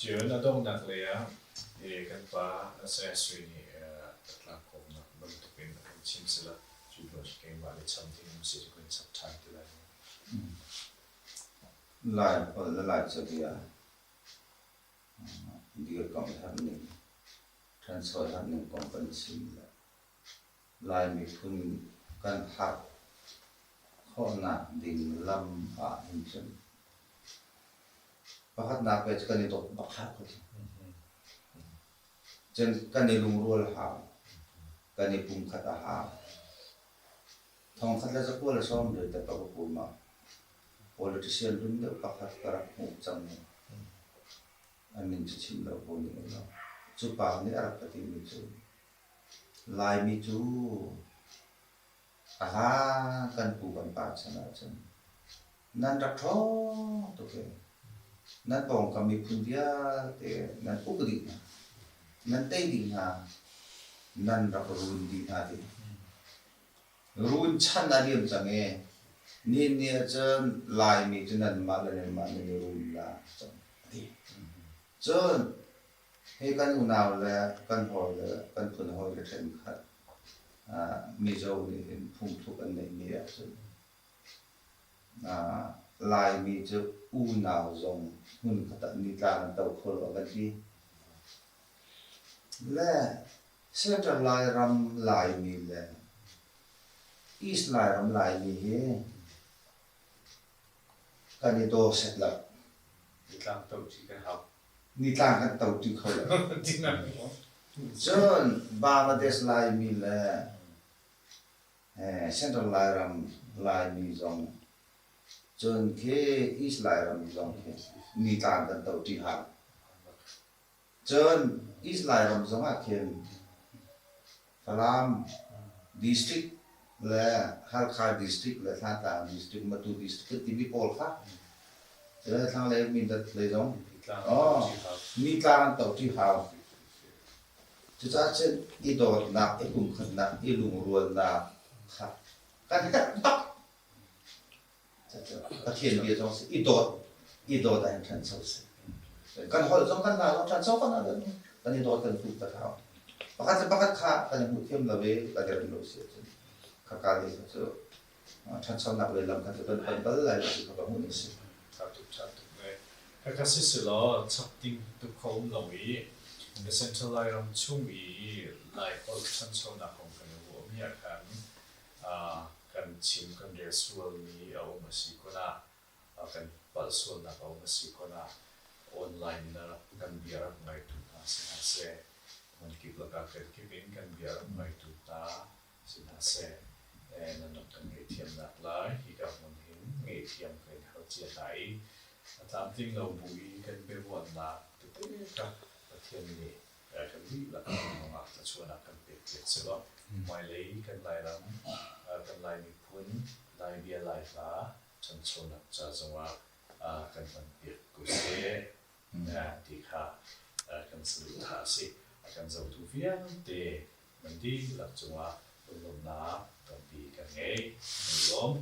Cun a donghnak lei ah kan pa Saya Sui nih tlangkawmnak bantukin a kan chim sila cu hnu keimah le cham ding um si cu kan chap ṭhan ti lai. Lai holh le Lai cabia dirkamh herhning, ṭhancho herhning kong kan chim le Lai miphun kan harh khawhnak ding lam ah hin cun pakhatnak pe cu kan i dawt bak hau ka ti. Cun kan i lungrual hau, kan i pumkhat a hau. Thongkhat le zakua le sawm riat te ka kum ah politician hlun deuh pakhat ka rak hmuh cang i a min cu chim lo ko ning ulaw. Cu pa nih a rak ka timi cu Laimi cu a hlan kan pu kan pa chan ahcun nan rak ṭhawng tuk i nan pawngkam miphun vialte nan uk dih hna, nan tei dih hna, nan rak run dih hna ti. Run chan a liam cang i nihin ni ahcun Laimi cu nanmah le nanmah nan i run la cang a ti. Cun hi kan unau le kan hawi le kan phun hawi le ṭhenkhat Mizo nih hin phungthluk an neihmi ahcun Laimi cu unau zong hmunkhat ah nitlang an to kho lo a kan ti. Le Central Lairam Laimi le East Lairam Laimi hi kan i daw set lo. Nitlang to ṭi kan hau. Nitlang kan to ṭi kho lo. Cun Bangladesh Laimi le Central Lairam Laimi zong cun khi East Lairam zong khi nitlang kan to ṭi hau. Cun East Lairam zong ah khin Falam District le Halkha District le Thantlang District, Matu District timi pawl kha thlanglei Mindat lei zong nitlang an to ṭi hau. Cucaah cun i dawtnak, i pumkhatnak, i lungrualnak kha kan herh bak. Pathian bia zong si i dawt i dawt ah hin ṭhancho si. Kan holh zong kan hna zong ṭhancho kan ah kan i dawt kan hmuh kan hau. Pakhat le pakhat kha kan i hmuh thiam lo i kan i rem lo si ahcun khaka lei kha cu ṭhanchonak lei lam kha cu kan pan bal lai lo ti kha ka hmuh ning si. Ṭha tuk ṭha tuk ve. Khakha si silaw chap ding tuk kho um lo i the Central Lairam chung i Laiholh ṭhanchonak kong kan i ruahmi ah khan kan chim kan rel sualmi a um a si kun ah kan palh sualnak a um a si kun ah online in kan bia rak ngaitu hna si hna seh, hmunkip lakah kan kip in kan bia rak ngaitu hna si hna seh, nan rak kan ngaihthiamnak lai hika hmun hin ngaihthiam kan in hal cia hna i a tlamtling lo bu i kan biaruahnak tete kha Pathian nih kan dihlak ruangah thluachuahnak kan pek piak sehlaw hmailei kan Lairam, kan Lai miphun, Lai bia Lai hla ṭhanchonak ca zongah kan hman piak ko seh ti kha kan saduhthah a si. A kan zohtu vialte nan dihlak cungah lunglawmhnak tampi kan ngei. Kan i lawm.